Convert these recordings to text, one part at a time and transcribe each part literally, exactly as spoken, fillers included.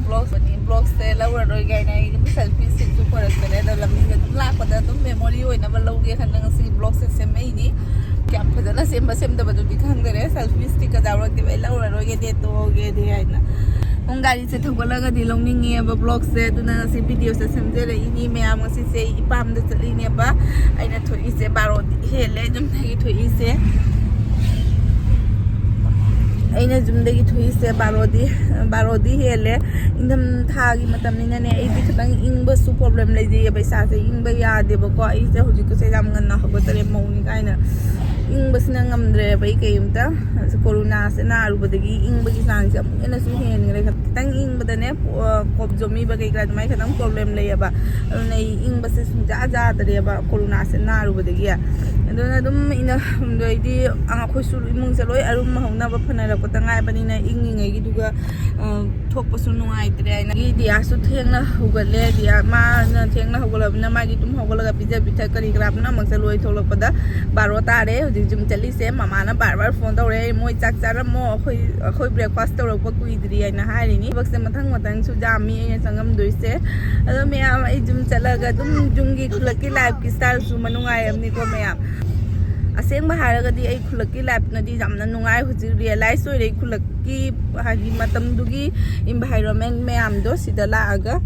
ꯕ꯭ꯂꯣꯛꯁꯅꯤ꯫ ꯕ꯭ꯂꯣꯛꯁꯦ ꯂꯧꯔꯔꯣꯏꯒꯦ ꯍꯥꯏꯅ ꯑꯩ ꯑꯗꯨꯝ ꯁꯦꯜꯐꯤ ꯁ꯭ꯇꯤꯛꯁꯨ ꯄꯨꯔꯛꯇꯔꯦ꯫ ꯑꯗꯣ ꯂꯝꯕꯤꯗ ꯑꯗꯨꯝ ꯂꯥꯛꯄꯗ ꯑꯗꯨꯝ ꯃꯦꯃꯣꯔꯤ ꯑꯣꯏꯅꯕ ꯂꯧꯒꯦ ꯈꯟꯅ ꯉꯁꯤ ꯕ꯭ꯂꯣꯛꯁꯦ ꯁꯦꯝꯃꯛꯏꯅꯤ꯫ ꯀꯌꯥꯝ ꯐꯖꯅ ꯁꯦꯝꯕ ꯁꯦꯝꯗꯕꯗꯨꯗꯤ ꯈꯪꯗꯔꯦ꯫ ꯁꯦꯜꯐꯤ ꯁ꯭ꯇꯤꯛꯀ ꯌꯥꯎꯔꯛꯇꯦꯕ, ꯑꯩ ꯂꯧꯔꯔꯣꯏꯒꯦꯗꯤ, ꯇꯣꯛꯑꯒꯦꯗꯤ ꯍꯥꯏꯅ꯫ ꯄꯨꯡ ꯒꯥꯔꯤꯁꯦ ꯊꯧꯒꯠꯂꯒꯗꯤ ꯂꯧꯅꯤꯡꯉꯦꯕ ꯕ꯭ꯂꯣꯛꯁꯦ꯫ ꯑꯗꯨꯅ ꯉꯁꯤ ꯚꯤꯗꯤꯑꯣꯁꯦ ꯁꯦꯝꯖꯔꯛꯏꯅꯤ꯫ ꯃꯌꯥꯝ ꯉꯁꯤꯁꯦ ꯑꯩ ꯏꯄꯥꯝꯗ ꯆꯠꯂꯤꯅꯦꯕ꯫ ꯑꯩꯅ ꯊꯣꯛꯏꯁꯦ ꯕꯥꯔꯣꯗꯤ ꯍꯦꯜꯂꯦ ꯌꯨꯝꯗꯒꯤ ꯊꯣꯛꯏꯁꯦ꯫ ꯑꯩꯅ ꯌꯨꯝꯗꯒꯤ ꯊꯣꯛꯏꯁꯦ ꯕꯥꯔꯣꯗꯤ, ꯕꯥꯔꯣꯗꯤ ꯍꯦꯜꯂꯦ꯫ ꯏꯪꯊꯝ ꯊꯥꯒꯤ ꯃꯇꯝꯅꯤꯅꯅꯦ, ꯑꯩꯗꯤ ꯈꯤꯇꯪ ꯏꯪꯕꯁꯨ ꯄ꯭ꯔꯣꯕ꯭ꯂꯦꯝ ꯂꯩꯖꯩꯌꯦꯕ꯫ ꯏꯁꯥꯁꯦ ꯏꯪꯕ ꯌꯥꯗꯦꯕꯀꯣ꯫ ꯑꯩꯁꯦ ꯍꯧꯖꯤꯛꯀꯁꯦ ꯌꯥꯝ ꯉꯟꯅ ꯍꯧꯒꯠꯇꯔꯦ, ꯃꯧꯅꯤ ꯀꯥꯏꯅ꯫ ꯏꯪꯕꯁꯤꯅ ꯉꯝꯗ꯭ꯔꯦꯕ ꯑꯩ ꯀꯩꯝꯇ꯫ ꯀꯣꯔꯣꯅꯥꯁꯦ ꯅꯥꯔꯨꯕꯗꯒꯤ ꯏꯪꯕꯒꯤ ꯆꯥꯡꯁꯦ ꯑꯃꯨꯛ ꯍꯦꯟꯅꯁꯨ ꯍꯦꯟꯈ꯭ꯔꯦ꯫ ꯈꯤꯇꯪ ꯏꯪꯕꯗꯅꯦ, ꯄꯣ-, ꯀꯣꯞ ꯖꯣꯝꯕꯤꯕ ꯀꯩꯀꯥ ꯑꯗꯨꯃꯥꯏꯅ ꯈꯤꯇꯪ ꯄ꯭ꯔꯣꯕ꯭ꯂꯦꯝ ꯂꯩꯌꯦꯕ꯫ ꯑꯗꯨꯅ ꯑꯩ ꯏꯪꯕꯁꯦ ꯁꯨꯡꯌꯥ ꯌꯥꯗ꯭ꯔꯦꯕ ꯀꯣꯔꯣꯅꯥꯁꯦ ꯅꯥꯔꯨꯕꯗꯒꯤ꯫ ꯑꯗꯨꯅ ꯑꯗꯨꯝ ꯏꯪꯅ-, ꯑꯗꯩꯗꯤ ꯑꯩꯈꯣꯏꯁꯨ ꯏꯃꯨꯡꯁꯦ ꯂꯣꯏ ꯑꯔꯨꯝ ꯍꯧꯅꯕ ꯐꯅꯔꯛꯄꯗ ꯉꯥꯏꯕꯅꯤꯅ ꯏꯪꯉꯤꯉꯩꯒꯤꯗꯨꯒ, ꯑ, ꯊꯣꯛꯄꯁꯨ ꯅꯨꯡꯉꯥꯏꯇ꯭ꯔꯦ ꯍꯥꯏꯅ꯫ ꯑꯩ ꯗꯤꯌꯥꯁꯨ ꯊꯦꯡꯅ ꯍꯧꯒꯠꯂꯦ꯫ ꯗꯤꯌꯥ, ꯃꯥꯅ ꯊꯦꯡꯅ ꯍꯧꯒꯠꯂꯕꯅꯤꯅ ꯃꯥꯒꯤ ꯇꯨꯝ ꯍꯧꯒꯠꯂꯒ ꯄꯤꯖ ꯄꯤꯊꯛ ꯀꯔꯤ ꯀꯔꯥ ꯄꯨꯝꯅꯃꯛꯁꯦ ꯂꯣꯏ ꯊꯣꯛꯂꯛꯄꯗ ꯕꯥꯔꯣ ꯇꯥꯔꯦ꯫ ꯍꯧꯖꯤꯛ ꯖꯤꯝ ꯆꯠꯂꯤꯁꯦ ꯃꯃꯥꯅ ꯕꯥꯔ ꯕꯥꯔ ꯐꯣꯟ ꯇꯧꯔꯛꯑꯦ, "ꯃꯣꯏ ꯆꯥꯛ ꯆꯥꯔꯝꯃꯣ, ꯑꯩꯈꯣꯏ, ꯑꯩꯈꯣꯏ ꯕ꯭ꯔꯦꯛꯐꯥꯁ ꯇꯧꯔꯛꯄ ꯀꯨꯏꯗ꯭ꯔꯤ" ꯍꯥꯏꯅ ꯍꯥꯏꯔꯤꯅꯤ꯫ ꯊꯕꯛꯁꯦ ꯃꯊꯪ ꯃꯊꯪꯁꯨ ꯌꯥꯝꯃꯤ ꯑꯩꯅ ꯆꯪꯉꯝꯗꯣꯏꯁꯦ꯫ ꯑꯗꯣ ꯃꯌꯥꯝ, ꯑꯩ ꯖꯤꯝ ꯆꯠꯂꯒ ꯑꯗꯨꯝ ꯌꯨꯝꯒꯤ ꯈꯨꯜꯂꯛꯀꯤ ꯂꯥꯏꯐꯀꯤ ꯁ꯭ꯇꯥꯏꯜꯁꯨ ꯃꯅꯨꯡꯉꯥꯏꯔꯝꯅꯤꯀꯣ ꯃꯌꯥꯝ꯫ ꯑꯁꯦꯡꯕ ꯍꯥꯏꯔꯒꯗꯤ ꯑꯩ ꯈꯨꯜꯂꯛꯀꯤ ꯂꯥꯏꯐꯅꯗꯤ ꯌꯥꯝꯅ ꯅꯨꯡꯉꯥꯏ꯫ ꯍꯧꯖꯤꯛ ꯔꯤꯌꯦꯂꯥꯏꯁ ꯑꯣꯏꯔꯦ ꯑꯩ ꯈꯨꯜꯂꯛꯀꯤ, ꯍꯥꯏꯗꯤ ꯃꯇꯝꯗꯨꯒꯤ ꯏꯟꯚꯥꯏꯔꯣꯟꯃꯦꯟ ꯃꯌꯥꯝꯗꯣ ꯁꯤꯗ ꯂꯥꯛꯑꯒ꯫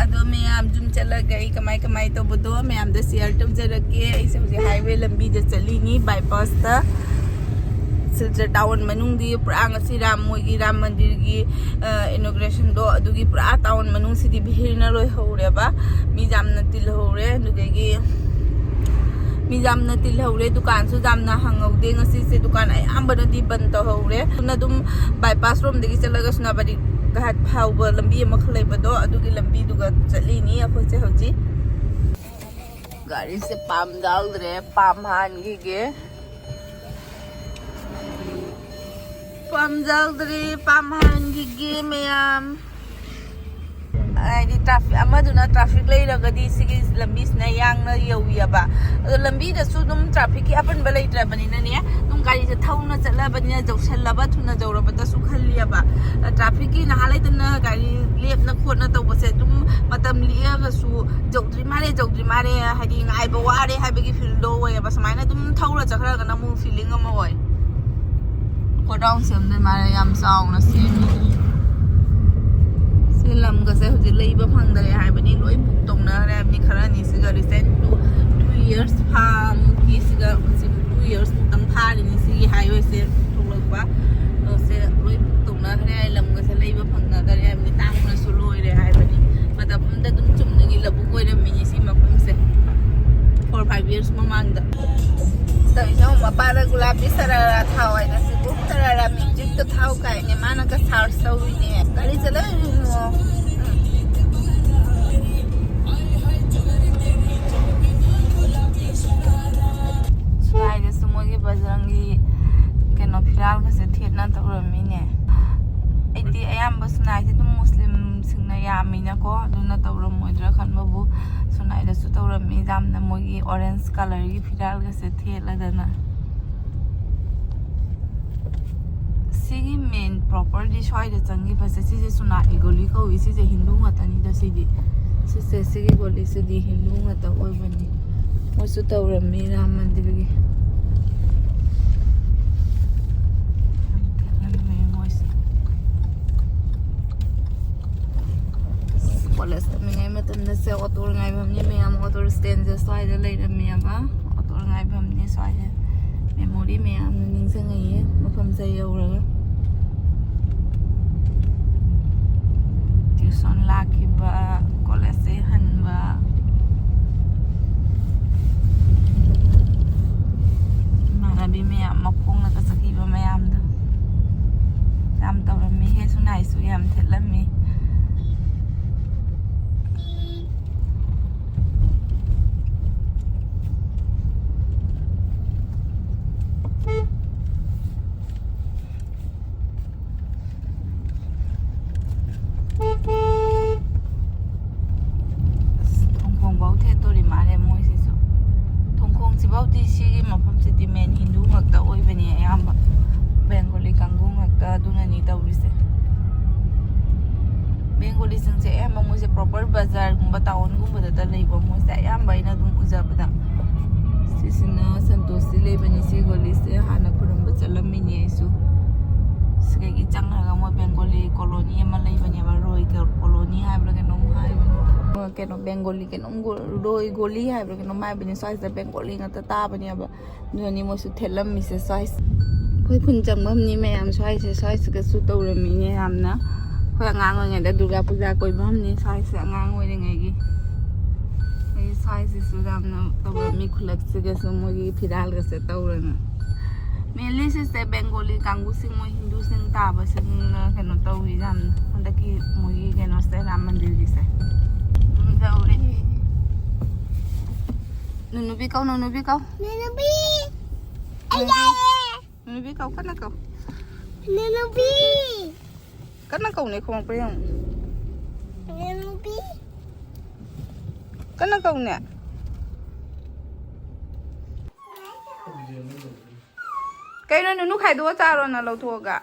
ꯑꯗꯣ ꯃꯌꯥꯝ ꯖꯤꯝ ꯆꯠꯂꯒ ꯑꯩ ꯀꯃꯥꯏ ꯀꯃꯥꯏ ꯇꯧꯕꯗꯣ ꯃꯌꯥꯝꯗ ꯁꯤꯌꯔ ꯇꯧꯖꯔꯛꯀꯦ꯫ ꯑꯩꯁꯦ ꯍꯧꯖꯤꯛ ꯍꯥꯏꯋꯦ ꯂꯝꯕꯤꯗ ꯆꯠꯂꯤꯅꯤ, ꯕꯥꯏꯄꯥꯁꯇ꯫ ꯁꯤꯜꯆꯔ ꯇꯥꯎꯟ ꯃꯅꯨꯡꯗꯤ ꯄꯨꯔꯥ ꯉꯁꯤ ꯔꯥꯝ, ꯃꯣꯏꯒꯤ ꯔꯥꯝ ꯃꯟꯗꯤꯔꯒꯤ, ꯑ, ꯏꯅꯣꯒ꯭ꯔꯦꯁꯟꯗꯣ, ꯑꯗꯨꯒꯤ ꯄꯨꯔꯥ ꯇꯥꯎꯟ ꯃꯅꯨꯡꯁꯤꯗꯤ ꯚꯤꯔꯅ ꯂꯣꯏꯍꯧꯔꯦꯕ꯫ ꯃꯤ ꯌꯥꯝꯅ ꯇꯤꯜꯍꯧꯔꯦ꯫ ꯑꯗꯨꯗꯒꯤ ꯃꯤ ꯌꯥꯝꯅ ꯇꯤꯜꯍꯧꯔꯦ꯫ ꯗꯨꯀꯥꯟꯁꯨ ꯌꯥꯝꯅ ꯍꯥꯡꯍꯧꯗꯦ꯫ ꯉꯁꯤꯁꯦ ꯗꯨꯀꯥꯟ ꯑꯌꯥꯝꯕꯅꯗꯤ ꯕꯟ ꯇꯧꯍꯧꯔꯦ꯫ ꯑꯗꯨꯅ ꯑꯗꯨꯝ ꯕꯥꯏꯄꯥꯁ ꯔꯣꯝꯗꯒꯤ ꯆꯠꯂꯒ ꯁꯦꯅꯥꯄꯇꯤ ꯘꯥꯠ ꯐꯥꯎꯕ ꯂꯝꯕꯤ ꯑꯃꯈꯛ ꯂꯩꯕꯗꯣ, ꯑꯗꯨꯒꯤ ꯂꯝꯕꯤꯗꯨꯒ ꯆꯠꯂꯤꯅꯤ ꯑꯩꯈꯣꯏꯁꯦ ꯍꯧꯖꯤꯛ꯫ ꯒꯥꯔꯤꯁꯦ ꯄꯥꯝ ꯌꯥꯎꯗ꯭ꯔꯦ, ꯄꯥꯝ ꯍꯥꯟꯈꯤꯒꯦ꯫ ꯄꯥꯝ ꯌꯥꯎꯗ꯭ꯔꯦ, ꯄꯥꯝ ꯍꯥꯟꯈꯤꯒꯦ ꯃꯌꯥꯝ꯫ ꯍꯥꯏꯗꯤ ꯇ꯭ꯔꯥꯐꯤꯛ ꯑꯃꯗꯨꯅ ꯇ꯭ꯔꯥꯐꯤꯛ ꯂꯩꯔꯒꯗꯤ ꯁꯤꯒꯤ ꯂꯝꯕꯤꯁꯤꯅ ꯌꯥꯡꯅ ꯌꯧꯏꯑꯕ꯫ ꯑꯗꯣ ꯂꯝꯕꯤꯗꯁꯨ ꯑꯗꯨꯝ ꯇ꯭ꯔꯥꯐꯤꯛꯀꯤ ꯑꯄꯟꯕ ꯂꯩꯇ꯭ꯔꯕꯅꯤꯅꯅꯦ, ꯑꯗꯨꯝ ꯒꯥꯔꯤꯁꯦ ꯊꯧꯅ ꯆꯠꯂꯕꯅꯤꯅ, ꯌꯧꯁꯜꯂꯕ ꯊꯨꯅ ꯌꯧꯔꯕꯗꯁꯨ ꯈꯜꯂꯤꯑꯕ꯫ ꯇ꯭ꯔꯥꯐꯤꯛꯀꯤ ꯅꯍꯥꯟ ꯂꯩꯇꯅ ꯒꯥꯔꯤ ꯂꯦꯞꯅ ꯈꯣꯠꯅ ꯇꯧꯕꯁꯦ ꯑꯗꯨꯝ ꯃꯇꯝ ꯂꯤꯛꯑꯒꯁꯨ ꯌꯧꯗ꯭ꯔꯤ ꯃꯥꯜꯂꯦ, ꯌꯧꯗ꯭ꯔꯤ ꯃꯥꯜꯂꯦ, ꯍꯥꯏꯗꯤ ꯉꯥꯏꯕ ꯋꯥꯔꯦ ꯍꯥꯏꯕꯒꯤ ꯐꯤꯜꯗꯣ ꯑꯣꯏꯌꯦꯕ꯫ ꯁꯨꯃꯥꯏꯅ ꯑꯗꯨꯝ ꯊꯧꯔ ꯆꯠꯈ꯭ꯔꯒꯅ ꯑꯃꯨꯛ ꯐꯤꯂꯤꯡ ꯑꯃ ꯑꯣꯏ꯫ ꯒꯣꯗꯥꯎꯟ ꯁꯦꯝꯗꯣꯏ ꯃꯥꯜꯂꯦ, ꯌꯥꯝ ꯆꯥꯎꯅ ꯁꯦꯝꯃꯤ꯫ ꯁꯤ ꯂꯝꯒꯁꯦ ꯍꯧꯖꯤꯛ ꯂꯩꯕ ꯐꯪꯗꯔꯦ ꯍꯥꯏꯕꯅꯤ, ꯂꯣꯏ ꯕꯨꯛ ꯇꯧꯅꯈ꯭ꯔꯦ ꯍꯥꯏꯕꯅꯤ꯫ ꯈꯔꯅꯤ ꯁꯤꯒ ꯔꯤꯁꯦꯟ ꯇꯨ ꯇꯨ ꯏꯌꯔꯁ ꯐꯥꯃꯨꯛꯀꯤ ꯁꯤꯒ ꯍꯧꯖꯤꯛ ꯇꯨ ꯏꯌꯔꯁ ꯃꯨꯛꯇꯪ ꯐꯥꯔꯤꯅꯤ ꯁꯤꯒꯤ ꯍꯥꯏꯋꯦꯁꯦ ꯊꯣꯛꯂꯛꯄ꯫ ꯑꯗꯣ ꯁꯦ ꯂꯣꯏ ꯕꯨꯛ ꯇꯧꯅꯈ꯭ꯔꯦ ꯍꯥꯏ, ꯂꯝꯒꯁꯦ ꯂꯩꯕ ꯐꯪꯅꯗꯔꯦ ꯍꯥꯏꯕꯅꯤ, ꯇꯥꯡꯅꯁꯨ ꯂꯣꯏꯔꯦ ꯍꯥꯏꯕꯅꯤ꯫ ꯃꯇꯝ ꯑꯃꯗ ꯑꯗꯨꯝ ꯆꯨꯝꯅꯒꯤ ꯂꯧꯕꯨꯛ ꯑꯣꯏꯔꯝꯃꯤꯅꯤ ꯁꯤ ꯃꯐꯝꯁꯦ, ꯐꯣꯔ ꯐꯥꯏꯚ ꯏꯌꯔꯁ ꯃꯃꯥꯡꯗ꯫ ꯇꯧꯔꯤꯁꯦ ꯑꯃꯨꯛ ꯃꯄꯥꯗ ꯒꯨꯂꯥꯞꯇꯤ ꯁꯔꯥꯔꯥ ꯊꯥꯎ ꯍꯥꯏꯅ ꯁꯤꯕꯨ ꯁꯔꯥꯔꯥ ꯃ꯭ꯌꯨꯖꯤꯛꯇ ꯊꯥꯎ ꯀꯥꯏꯅꯦ ꯃꯥꯅꯒ ꯁꯥꯔꯁ ꯇꯧꯔꯤꯅꯦ꯫ ꯒꯥꯔꯤ ꯆꯠꯂꯛꯏꯅꯣ꯫ ꯁ꯭ꯋꯥꯏꯗꯁꯨ ꯃꯣꯏꯒꯤ ꯕꯖꯔꯪꯒꯤ ꯀꯩꯅꯣ ꯐꯤꯔꯥꯜꯒꯁꯦ ꯊꯦꯠꯅ ꯇꯧꯔꯝꯃꯤꯅꯦ꯫ ꯑꯩꯗꯤ ꯑꯌꯥꯝꯕ ꯁꯨꯅꯥꯏꯁꯦ ꯑꯗꯨꯝ ꯃꯨꯁꯂꯤꯝꯁꯤꯡꯅ ꯌꯥꯝꯃꯤꯅꯀꯣ, ꯑꯗꯨꯅ ꯇꯧꯔꯝꯃꯣꯏꯗ꯭ꯔꯥ ꯈꯟꯕꯕꯨ ꯁꯨꯅꯥꯏꯗꯁꯨ ꯇꯧꯔꯝꯃꯤ꯫ ꯌꯥꯝꯅ ꯃꯣꯏꯒꯤ ꯑꯣꯔꯦꯟꯖ ꯀꯂꯔꯒꯤ ꯐꯤꯔꯥꯜꯒꯁꯦ ꯊꯦꯠꯂꯗꯅ꯫ ꯁꯤꯒꯤ ꯃꯦꯟ ꯄ꯭ꯔꯣꯄꯔꯂꯤ ꯁ꯭ꯋꯥꯏꯗ ꯆꯪꯈꯤꯕꯁꯦ, ꯁꯤꯁꯦ ꯁꯨꯅꯥꯏ ꯒꯣꯂꯤ ꯀꯧꯏ꯫ ꯁꯤꯁꯦ ꯍꯤꯟꯗꯨ ꯉꯥꯛꯇꯅꯤꯗ ꯁꯤꯗꯤ꯫ ꯁꯤꯁꯦ, ꯁꯤꯒꯤ ꯒꯣꯂꯤꯁꯤꯗꯤ ꯍꯤꯟꯗꯨ ꯉꯥꯛꯇ ꯑꯣꯏꯕꯅꯤ꯫ ꯃꯣꯏꯁꯨ ꯇꯧꯔꯝꯃꯤ ꯔꯥꯝ ꯃꯟꯗꯤꯔꯒꯤ꯫ ꯃꯣꯏꯁꯦ꯫ ꯀꯣꯂꯦꯖ ꯇꯝꯃꯤꯉꯩ ꯃꯇꯝꯗ ꯁꯦ ꯑꯣꯇꯣ ꯉꯥꯏꯐꯝꯅꯤ ꯃꯌꯥꯝ, ꯑꯣꯇꯣ ꯁ꯭ꯇꯦꯟꯁꯦ ꯁ꯭ꯋꯥꯏꯗ ꯂꯩꯔꯝꯃꯦꯕ꯫ ꯑꯣꯇꯣ ꯉꯥꯏꯐꯝꯅꯤ ꯁ꯭ꯋꯥꯏꯁꯦ꯫ ꯃꯦꯃꯣꯔꯤ ꯃꯌꯥꯝꯅ ꯅꯤꯡꯁꯤꯡꯉꯛꯏ ꯃꯐꯝꯁꯦ ꯌꯧꯔꯒ꯫ ꯇ꯭ꯌꯨꯁꯟ ꯂꯥꯛꯈꯤꯕ, ꯀꯣꯂꯦꯖꯇꯩ ꯍꯟꯕ, ꯏꯃꯥꯟꯅꯕꯤ ꯃꯌꯥꯝ ꯃꯈꯣꯡꯅꯒ ꯆꯠꯈꯤꯕ ꯃꯌꯥꯝꯗꯣ ꯌꯥꯝ ꯇꯧꯔꯝꯃꯤ꯫ ꯍꯦ ꯁꯨꯅꯥꯏꯁꯨ ꯌꯥꯝ ꯊꯦꯠꯂꯝꯃꯤ꯫ ꯁꯤꯒꯤ ꯃꯐꯝꯁꯤꯗꯤ ꯃꯦꯟ ꯍꯤꯟꯗꯨ ꯉꯥꯛꯇ ꯑꯣꯏꯕꯅꯦ ꯑꯌꯥꯝꯕ, ꯕꯦꯡꯒꯣꯂꯤ ꯀꯥꯡꯕꯨ ꯉꯥꯛꯇ꯫ ꯑꯗꯨꯅꯅꯤ ꯇꯧꯔꯤꯁꯦ꯫ ꯕꯦꯡꯒꯣꯂꯤꯁꯤꯡꯁꯦ ꯑꯌꯥꯝꯕ ꯃꯣꯏꯁꯦ ꯄ꯭ꯔꯣꯄꯔ ꯕꯖꯥꯔꯒꯨꯝꯕ ꯇꯥꯎꯟꯒꯨꯝꯕꯗꯇ ꯂꯩꯕ, ꯃꯣꯏꯁꯦ ꯑꯌꯥꯝꯕ ꯑꯩꯅ ꯑꯗꯨꯝ ꯎꯖꯕꯗ꯫ ꯁꯤꯁꯤꯅ ꯁꯟꯇꯣꯁꯇꯤ ꯂꯩꯕꯅꯤ꯫ ꯁꯤ ꯒꯣꯂꯤꯁꯦ ꯍꯥꯟꯅ ꯈꯨꯔꯨꯝꯕ ꯆꯠꯂꯝꯃꯤꯅꯦ ꯑꯩꯁꯨ꯫ ꯁꯤꯗꯒꯤ ꯆꯪꯉꯒ ꯃꯣꯏ ꯕꯦꯡꯒꯣꯂꯤ ꯀꯣꯂꯣꯅꯤ ꯑꯃ ꯂꯩꯕꯅꯦꯕ, ꯔꯣꯏ ꯀꯣꯂꯣꯅꯤ ꯍꯥꯏꯕ꯭ꯔꯥ ꯀꯩꯅꯣꯝ ꯍꯥꯏꯕꯅꯦ꯫ ꯀꯩꯅꯣ ꯕꯦꯡꯒꯣꯂꯤ ꯀꯩꯅꯣꯝ ꯒꯣ-, ꯔꯣꯏ ꯒꯣꯂꯤ ꯍꯥꯏꯕ꯭ꯔꯥ ꯀꯩꯅꯣꯝ ꯍꯥꯏꯕꯅꯦ꯫ ꯁ꯭ꯋꯥꯏꯁꯤꯗ ꯕꯦꯡꯒꯣꯂꯤ ꯉꯥꯛꯇ ꯇꯥꯕꯅꯦꯕ꯫ ꯑꯗꯨꯅꯅꯤ ꯃꯣꯏꯁꯨ ꯊꯦꯠꯂꯝꯃꯤꯁꯦ ꯁ꯭ꯋꯥꯏꯁꯦ꯫ ꯑꯩꯈꯣꯏ ꯈꯨꯟ ꯆꯪꯐꯝꯅꯤ ꯃꯌꯥꯝ ꯁ꯭ꯋꯥꯏꯁꯦ꯫ ꯁ꯭ꯋꯥꯏꯁꯤꯒꯁꯨ ꯇꯧꯔꯝꯃꯤꯅꯦ ꯌꯥꯝꯅ꯫ ꯑꯩꯈꯣꯏ ꯑꯉꯥꯡ ꯑꯣꯏꯔꯤꯉꯩꯗ ꯗꯨꯔꯒꯥ ꯄꯨꯖꯥ ꯀꯣꯏꯐꯝꯅꯤ ꯁ꯭ꯋꯥꯏꯁꯦ, ꯑꯉꯥꯡ ꯑꯣꯏꯔꯤꯉꯩꯒꯤ꯫ ꯑꯩ ꯁ꯭ꯋꯥꯏꯁꯤꯁꯨ ꯌꯥꯝꯅ ꯇꯧꯔꯝꯃꯤ, ꯈꯨꯂꯛꯁꯤꯒꯁꯨ ꯃꯣꯏꯒꯤ ꯐꯤꯔꯥꯜꯒꯁꯦ ꯇꯧꯔꯒ꯫ ꯃꯦꯟꯂꯤ ꯁꯤꯁꯦ ꯕꯦꯡꯒꯣꯂꯤ ꯀꯥꯡꯕꯨꯁꯤꯡ, ꯃꯣꯏ ꯍꯤꯟꯗꯨꯁꯤꯡ ꯇꯥꯕꯁꯤꯡꯅ ꯀꯩꯅꯣ ꯇꯧꯋꯤ ꯌꯥꯝꯅ, ꯍꯟꯗꯛꯀꯤ ꯃꯣꯏꯒꯤ ꯀꯩꯅꯣꯁꯦ, ꯔꯥꯝ ꯃꯟꯗꯤꯔꯒꯤꯁꯦ꯫ ꯎꯝ, ꯌꯧꯔꯦ꯫ ꯅꯨꯅꯨꯕꯤ ꯀꯧ, ꯅꯨꯅꯨꯕꯤ ꯀꯧ꯫ ꯅꯨꯅꯨꯕꯤ꯫ ꯑꯩ ꯌꯥꯏꯌꯦ꯫ ꯅꯨꯅꯨꯕꯤ ꯀꯧ, ꯀꯟꯅ ꯀꯧ꯫ ꯅꯨꯅꯨꯕꯤ꯫ ꯀꯟꯅ ꯀꯧꯅꯦ, ꯈꯣꯡꯉꯛꯄ꯭ꯔꯥ ꯌꯦꯡꯉꯨ꯫ ꯅꯨꯅꯨꯕꯤ꯫ ꯀꯟꯅ ꯀꯧꯅꯦ꯫ ꯀꯩꯅꯣ, ꯅꯨꯅꯨ ꯈꯥꯏꯗꯣꯛꯑ ꯆꯥꯔꯣ ꯅꯪ ꯂꯧꯊꯣꯛꯑꯒ꯫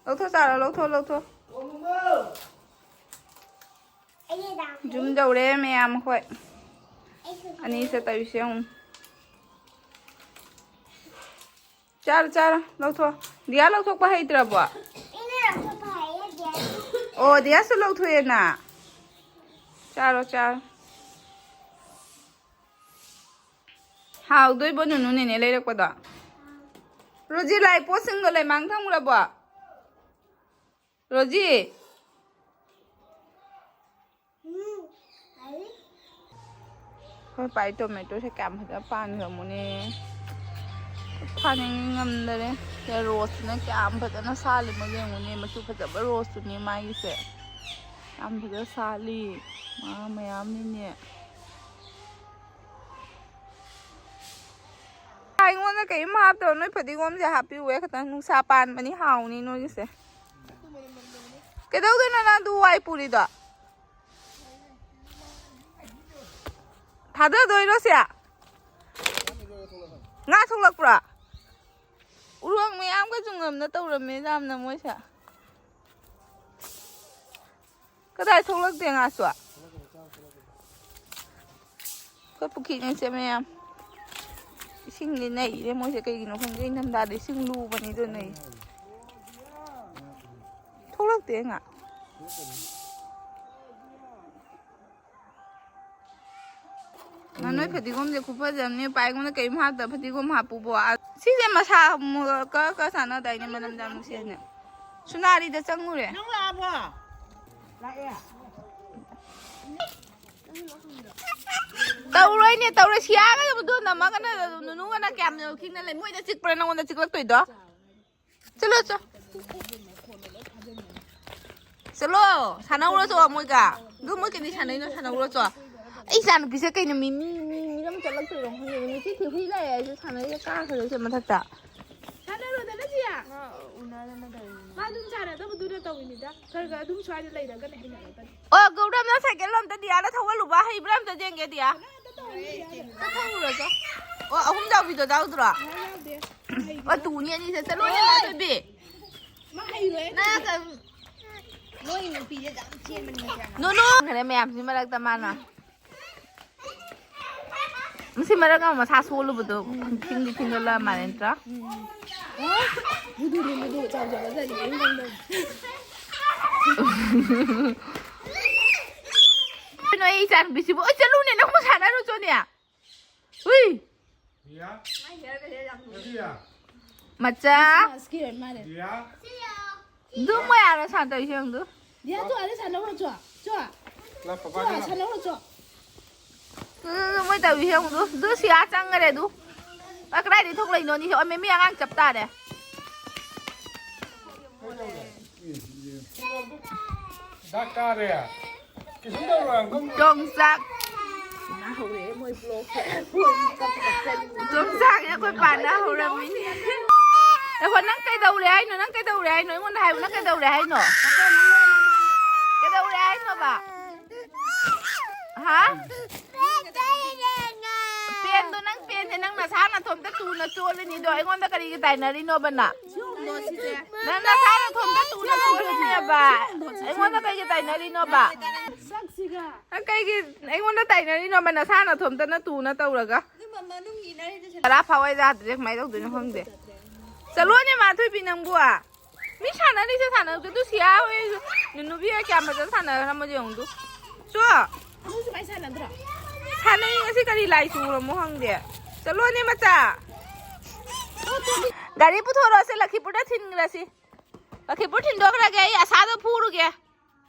ꯂꯧꯊꯣꯛ ꯆꯥꯔꯣ, ꯂꯧꯊꯣꯛ, ꯂꯧꯊꯣꯛ꯫ ꯌꯨꯝ ꯌꯧꯔꯦ ꯃꯌꯥꯝ, ꯑꯩꯈꯣꯏ ꯑꯅꯤꯁꯦ ꯇꯧꯔꯤꯁꯦ ꯌꯦꯡꯉꯨ꯫ ꯆꯥꯔꯣ, ꯆꯥꯔꯣ, ꯂꯧꯊꯣꯛ꯫ ꯗꯤꯌꯥ ꯂꯧꯊꯣꯛꯄ ꯍꯩꯇ꯭ꯔꯕꯣ? ꯑꯣ, ꯗꯤꯌꯥꯁꯨ ꯂꯧꯊꯣꯛꯑꯦꯅ꯫ ꯆꯥꯔꯣ, ꯆꯥꯔꯣ꯫ ꯍꯥꯎꯗꯣꯏꯕꯣ ꯅꯨꯅꯨ ꯅꯦꯅꯦ ꯂꯩꯔꯛꯄꯗꯣ? ꯔꯣꯖꯤ, ꯂꯥꯏ ꯄꯣꯠꯁꯤꯡꯗꯣ ꯂꯩꯃꯥꯡ ꯊꯝꯈ꯭ꯔꯕꯣ? ꯔꯣꯖꯤ꯫ ꯑꯩꯈꯣꯏ ꯄꯥꯏ ꯇꯣꯃꯦꯇꯣꯁꯦ ꯀꯌꯥꯝ ꯐꯖꯅ ꯄꯥꯟꯈ꯭ꯔꯃꯣꯅꯦ꯫ ꯐꯥꯅꯤꯡ ꯉꯝꯗꯔꯦ꯫ ꯁꯦ ꯔꯣꯁꯁꯤꯅ ꯀꯌꯥꯝ ꯐꯖꯅ ꯁꯥꯠꯂꯤꯃꯣ ꯌꯦꯡꯉꯨꯅꯦ꯫ ꯃꯆꯨ ꯐꯖꯕ ꯔꯣꯁꯇꯨꯅꯦ ꯃꯥꯒꯤꯁꯦ꯫ ꯌꯥꯝ ꯐꯖꯅ ꯁꯥꯠꯂꯤ꯫ ꯃꯥ ꯃꯌꯥꯝꯅꯤꯅꯦ꯫ ꯑꯩꯉꯣꯟꯗ ꯀꯔꯤꯝ ꯍꯥꯞꯇꯕ ꯅꯣꯏ ꯐꯗꯤꯒꯣꯝꯁꯦ ꯍꯥꯞꯄꯤꯌꯨ ꯈꯤꯇꯪ꯫ ꯅꯨꯡꯁꯥ ꯄꯥꯟꯕꯅꯤ, ꯍꯥꯎꯅꯤ ꯅꯣꯏꯒꯤꯁꯦ꯫ ꯀꯩꯗꯧꯗꯣꯏꯅꯣ ꯅꯪ ꯑꯗꯨ ꯋꯥꯏ ꯄꯨꯔꯤꯗꯣ? ꯊꯥꯗꯗꯣꯏꯔꯣ ꯁꯦ? ꯉꯥ ꯊꯣꯛꯂꯛꯄ꯭ꯔꯣ? ꯎꯔꯣꯛ ꯃꯌꯥꯝꯒ ꯆꯨꯡꯉꯝꯅ ꯇꯧꯔꯝꯃꯦ ꯌꯥꯝꯅ ꯃꯣꯏꯁꯦ꯫ ꯀꯗꯥꯏ ꯊꯣꯛꯂꯛꯇꯦ ꯉꯥꯁꯨ? ꯑꯩꯈꯣꯏ ꯄꯨꯈ꯭ꯔꯤꯅꯤꯁꯦ ꯃꯌꯥꯝ꯫ ꯏꯁꯤꯡꯗꯤ ꯅꯩꯔꯦ ꯃꯣꯏꯁꯦ, ꯀꯩꯒꯤꯅꯣ ꯈꯪꯗꯦ, ꯏꯪꯊꯝꯊꯥꯗ ꯏꯁꯤꯡ ꯂꯨꯕꯅꯤꯗꯣ ꯅꯩ꯫ ꯊꯣꯛꯂꯛꯇꯦ ꯉꯥ꯫ ꯃꯥ ꯅꯣꯏ ꯐꯗꯤꯒꯣꯝꯁꯦ ꯈꯨꯐꯖꯕꯅꯦ, ꯄꯥꯏꯒꯣꯟꯗ ꯀꯔꯤꯝ ꯍꯥꯞꯇ ꯐꯗꯤꯒꯣꯝ ꯍꯥꯞꯄꯨꯕꯣ꯫ ꯑ, ꯁꯤꯁꯦ ꯃꯁꯥ ꯃꯨ-, ꯀ-, ꯀ ꯆꯥꯟꯅꯗꯥꯏꯅꯦ, ꯃꯅꯝ ꯌꯥꯝ ꯅꯨꯡꯁꯤꯅꯦ꯫ ꯁꯨꯅꯥꯔꯤꯗ ꯆꯪꯉꯨꯔꯦ꯫ ꯅꯪ ꯂꯥꯛꯑꯕꯣ? ꯂꯥꯛꯑꯦ꯫ ꯇꯧꯔꯣꯏꯅꯦ, ꯇꯧꯔꯣꯏ꯫ ꯁꯤꯌꯥꯒ ꯃꯗꯨ ꯅꯝꯃꯒꯅ ꯅꯨꯅꯨꯒꯅ ꯀꯌꯥꯝ ꯈꯤꯡꯅ ꯂꯩ? ꯃꯣꯏꯗ ꯆꯤꯛꯄ꯭ꯔꯥ ꯅꯪꯉꯣꯟꯗ ꯆꯤꯛꯂꯛꯇꯣꯏꯗꯣ? ꯆꯠꯂꯣ, ꯆꯣ꯫ ꯆꯠꯂꯣ, ꯁꯥꯟꯅꯧꯔꯣ ꯆꯣ ꯃꯣꯏꯒ꯫ ꯑꯗꯨ ꯃꯣꯏ ꯀꯩꯗꯤ ꯁꯥꯟꯅꯩꯅꯣ, ꯁꯥꯟꯅꯧꯔꯣ ꯆꯣ꯫ ꯑꯩ ꯏꯆꯥ ꯅꯨꯄꯤꯁꯦ ꯀꯩꯅꯣ, ꯃꯤ, ꯃꯤ, ꯃꯤ, ꯃꯤꯔꯝ ꯆꯠꯂꯛꯇꯣꯏꯔꯣ ꯈꯪꯗꯦ꯫ ꯃꯤꯆꯤ ꯊꯤ ꯍꯨꯏ ꯂꯥꯛꯑꯦ ꯍꯥꯏꯁꯦ, ꯁꯥꯟꯅꯩꯁꯦ ꯀꯥꯈ꯭ꯔꯦ ꯁꯦ ꯃꯊꯛꯇ꯫ ꯁꯥꯟꯅꯔꯣꯗꯅ ꯁꯤ꯫ ꯃꯥ ꯑꯗꯨꯝ ꯁꯥꯟꯅꯗꯕꯗꯨꯅ ꯇꯧꯔꯤꯅꯤꯗ꯫ ꯈꯔ ꯈꯔ ꯑꯗꯨꯝ ꯁ꯭ꯋꯥꯏꯗ ꯂꯩꯔꯒꯅ ꯍꯩꯅꯔꯛꯀꯅꯤ꯫ ꯑꯣ, ꯒꯧꯔꯝꯅ ꯁꯥꯏꯀꯜ ꯑꯝꯇ ꯗꯤꯌꯥꯅ ꯊꯧꯍꯜꯂꯨꯕ, ꯍꯩꯕ꯭ꯔꯥ ꯑꯝꯇ ꯌꯦꯡꯒꯦ, ꯗꯤꯌꯥ꯫ ꯀꯅꯥ ꯑꯝꯇ ꯇꯧꯍꯟꯗꯦ ꯗꯤꯌꯥꯅ꯫ ꯑꯝꯇ ꯊꯧꯍꯜꯂꯨꯔꯣ ꯆꯣ꯫ ꯑꯣ, ꯑꯍꯨꯝ ꯌꯥꯎꯕꯤꯗꯣ ꯌꯥꯎꯗ꯭ꯔꯣ? ꯃꯥ ꯌꯥꯎꯗꯦ꯫ ꯃꯥ ꯍꯩꯔꯣꯏ꯫ ꯑꯣ, ꯇꯨꯅꯤ ꯑꯅꯤꯁꯦ ꯆꯠꯂꯣꯅꯦ, ꯃꯥ ꯊꯣꯏꯕꯤ꯫ ꯃꯥ ꯍꯩꯔꯣꯏ꯫ ꯅꯪ ꯀ-, ꯅꯣꯏ ꯅꯨꯄꯤꯁꯦ ꯌꯥꯝ ꯆꯦꯟꯕꯅꯤ ꯃꯁꯦ꯫ ꯅꯣ, ꯅꯣ꯫ ꯈꯔꯦ ꯃꯌꯥꯝꯁꯤ ꯃꯔꯛꯇ ꯃꯥꯅ꯫ ꯃꯁꯤ ꯃꯔꯛ ꯑꯃ ꯃꯁꯥ ꯁꯣꯜꯂꯨꯕꯗꯣ ꯐꯤꯡꯗꯤ ꯐꯤꯡꯒꯠꯂ ꯃꯥꯜꯂꯦ ꯅꯠꯇ꯭ꯔꯥ? ꯎꯝ꯫ ꯑꯣ, ꯃꯗꯨꯅꯤ, ꯃꯗꯨ ꯆꯥꯎꯖꯕ ꯆꯥꯅꯤ, ꯀꯔꯤꯝ ꯈꯪꯗꯕ꯫ ꯀꯩꯅꯣ ꯑꯩ ꯏꯆꯥ ꯅꯨꯄꯤꯁꯤꯕꯨ? ꯑꯣꯏ, ꯆꯠꯂꯨꯅꯦ, ꯅꯪꯕꯨ ꯁꯥꯟꯅꯔꯨ ꯆꯣꯅꯦ꯫ ꯍꯨꯏ꯫ ꯃꯆꯥ꯫ ꯈ꯭ꯔꯤꯁꯃꯥꯁꯀꯤ ꯑꯣꯏꯔ ꯃꯥꯜꯂꯦ꯫ ꯑꯗꯨ ꯃꯣꯏ ꯑꯥꯗ ꯁꯥꯟꯅ ꯇꯧꯔꯤꯁꯦ ꯌꯦꯡꯉꯨ ꯑꯗꯨ꯫ ꯗꯤꯌꯥ, ꯆꯣ, ꯑꯥꯗ ꯁꯥꯟꯅꯧꯔꯣ, ꯆꯣ꯫ ꯆꯣ꯫ ꯆꯣ, ꯁꯥꯟꯅꯧꯔꯣ, ꯆꯣ꯫ ꯑꯗꯨ, ꯑꯗꯨ, ꯃꯣꯏ ꯇꯧꯔꯤꯁꯦ ꯌꯦꯡꯉꯨ ꯑꯗꯨ꯫ ꯑꯗꯨ ꯁꯤꯌꯥ ꯆꯪꯈꯔꯦ ꯑꯗꯨ꯫ ꯑ, ꯀꯗꯥꯏꯗꯒꯤ ꯊꯣꯛꯂꯛꯏꯅꯣ ꯑꯅꯤꯁꯦ? ꯑꯣ, ꯃꯦꯃꯤ ꯑꯉꯥꯡ ꯆꯞ ꯇꯥꯔꯦ꯫ ꯗꯥꯛ ꯀꯥꯔꯦ꯫ ꯀꯩꯁꯨꯝ ꯇꯧꯔꯣꯏ, ꯑꯪꯀꯜ꯫ ꯌꯣꯡꯆꯥꯛ꯫ ꯌꯣꯡꯆꯥꯛꯁꯦ ꯑꯩꯈꯣꯏ ꯄꯥꯟꯅ ꯍꯧꯔꯝꯃꯤꯅꯦ꯫ ꯑꯩꯈꯣꯏ, ꯅꯪ ꯀꯩꯗꯧꯔꯦ ꯍꯥꯏꯅꯣ? ꯅꯪ ꯀꯩꯗꯧꯔꯦ ꯍꯥꯏꯅꯣ? ꯑꯩꯉꯣꯟꯗ ꯍꯥꯏꯌꯨ, ꯅꯪ ꯀꯩꯗꯧꯔꯦ ꯍꯥꯏꯅꯣ? ꯀꯩꯗꯧꯔꯦ ꯍꯥꯏꯅꯣꯕ? ꯍꯥ? ꯄꯦꯟꯗꯣ, ꯅꯪ ꯄꯦꯟ ꯅꯪ ꯅꯁꯥ ꯅꯊꯣꯝꯇ ꯇꯨꯅ ꯆꯣꯜꯂꯤꯅꯤꯗꯣ, ꯑꯩꯉꯣꯟꯗ ꯀꯔꯤꯒꯤ ꯇꯥꯏꯅꯔꯤꯅꯣꯕ ꯅꯪ? ꯅꯪ ꯅꯁꯥ ꯅꯊꯣꯝꯇ ꯇꯨꯅ ꯆꯣꯜꯂꯤꯅꯦꯕ, ꯑꯩꯉꯣꯟꯗ ꯀꯔꯤꯒꯤ ꯇꯥꯏꯅꯔꯤꯅꯣꯕ? ꯅꯪ ꯀꯩꯒꯤ ꯑꯩꯉꯣꯟꯗ ꯇꯥꯏꯅꯔꯤꯅꯣꯕ, ꯅꯁꯥ ꯅꯊꯣꯝꯇꯅ ꯇꯨꯅ ꯇꯧꯔꯒ? ꯇꯔꯥ ꯐꯥꯎ ꯑꯩ ꯆꯥꯗ꯭ꯔꯦ, ꯀꯃꯥꯏꯅ ꯇꯧꯗꯣꯏꯅꯣ ꯈꯪꯗꯦ꯫ ꯆꯠꯂꯣꯅꯦ, ꯃꯥꯊꯣꯏꯕꯤ, ꯅꯪꯕꯨ꯫ ꯃꯤ ꯁꯥꯟꯅꯔꯤꯁꯦ ꯁꯥꯟꯅꯔꯁꯦ, ꯑꯗꯨ ꯁꯤꯌꯥ ꯍꯣꯏ, ꯅꯨꯄꯤ ꯍꯣꯏ ꯀꯌꯥꯝ ꯐꯖꯅ ꯁꯥꯟꯅꯔꯝꯃꯣ ꯌꯦꯡꯉꯨ ꯑꯗꯨ꯫ ꯆꯣ꯫ ꯑꯗꯨꯁꯨ ꯃꯥꯏ ꯁꯥꯟꯅꯗ꯭ꯔꯣ? ꯁꯥꯟꯅꯩ, ꯉꯁꯤ ꯀꯔꯤ ꯂꯥꯏ ꯆꯨꯔꯝꯃꯣ ꯈꯪꯗꯦ꯫ ꯆꯠꯂꯣꯅꯦ, ꯃꯆꯥ꯫ ꯒꯥꯔꯤ ꯄꯨꯊꯣꯔꯛꯑꯣꯁꯦ, ꯂꯛꯈꯤꯄꯨꯔꯗ ꯊꯤꯟꯈ꯭ꯔꯁꯤ꯫ ꯂꯛꯈꯤꯄꯨꯔ ꯊꯤꯟꯗꯣꯛꯈ꯭ꯔꯒꯦ, ꯑꯩ ꯑꯁꯥꯗꯣ ꯐꯨꯔꯨꯒꯦ꯫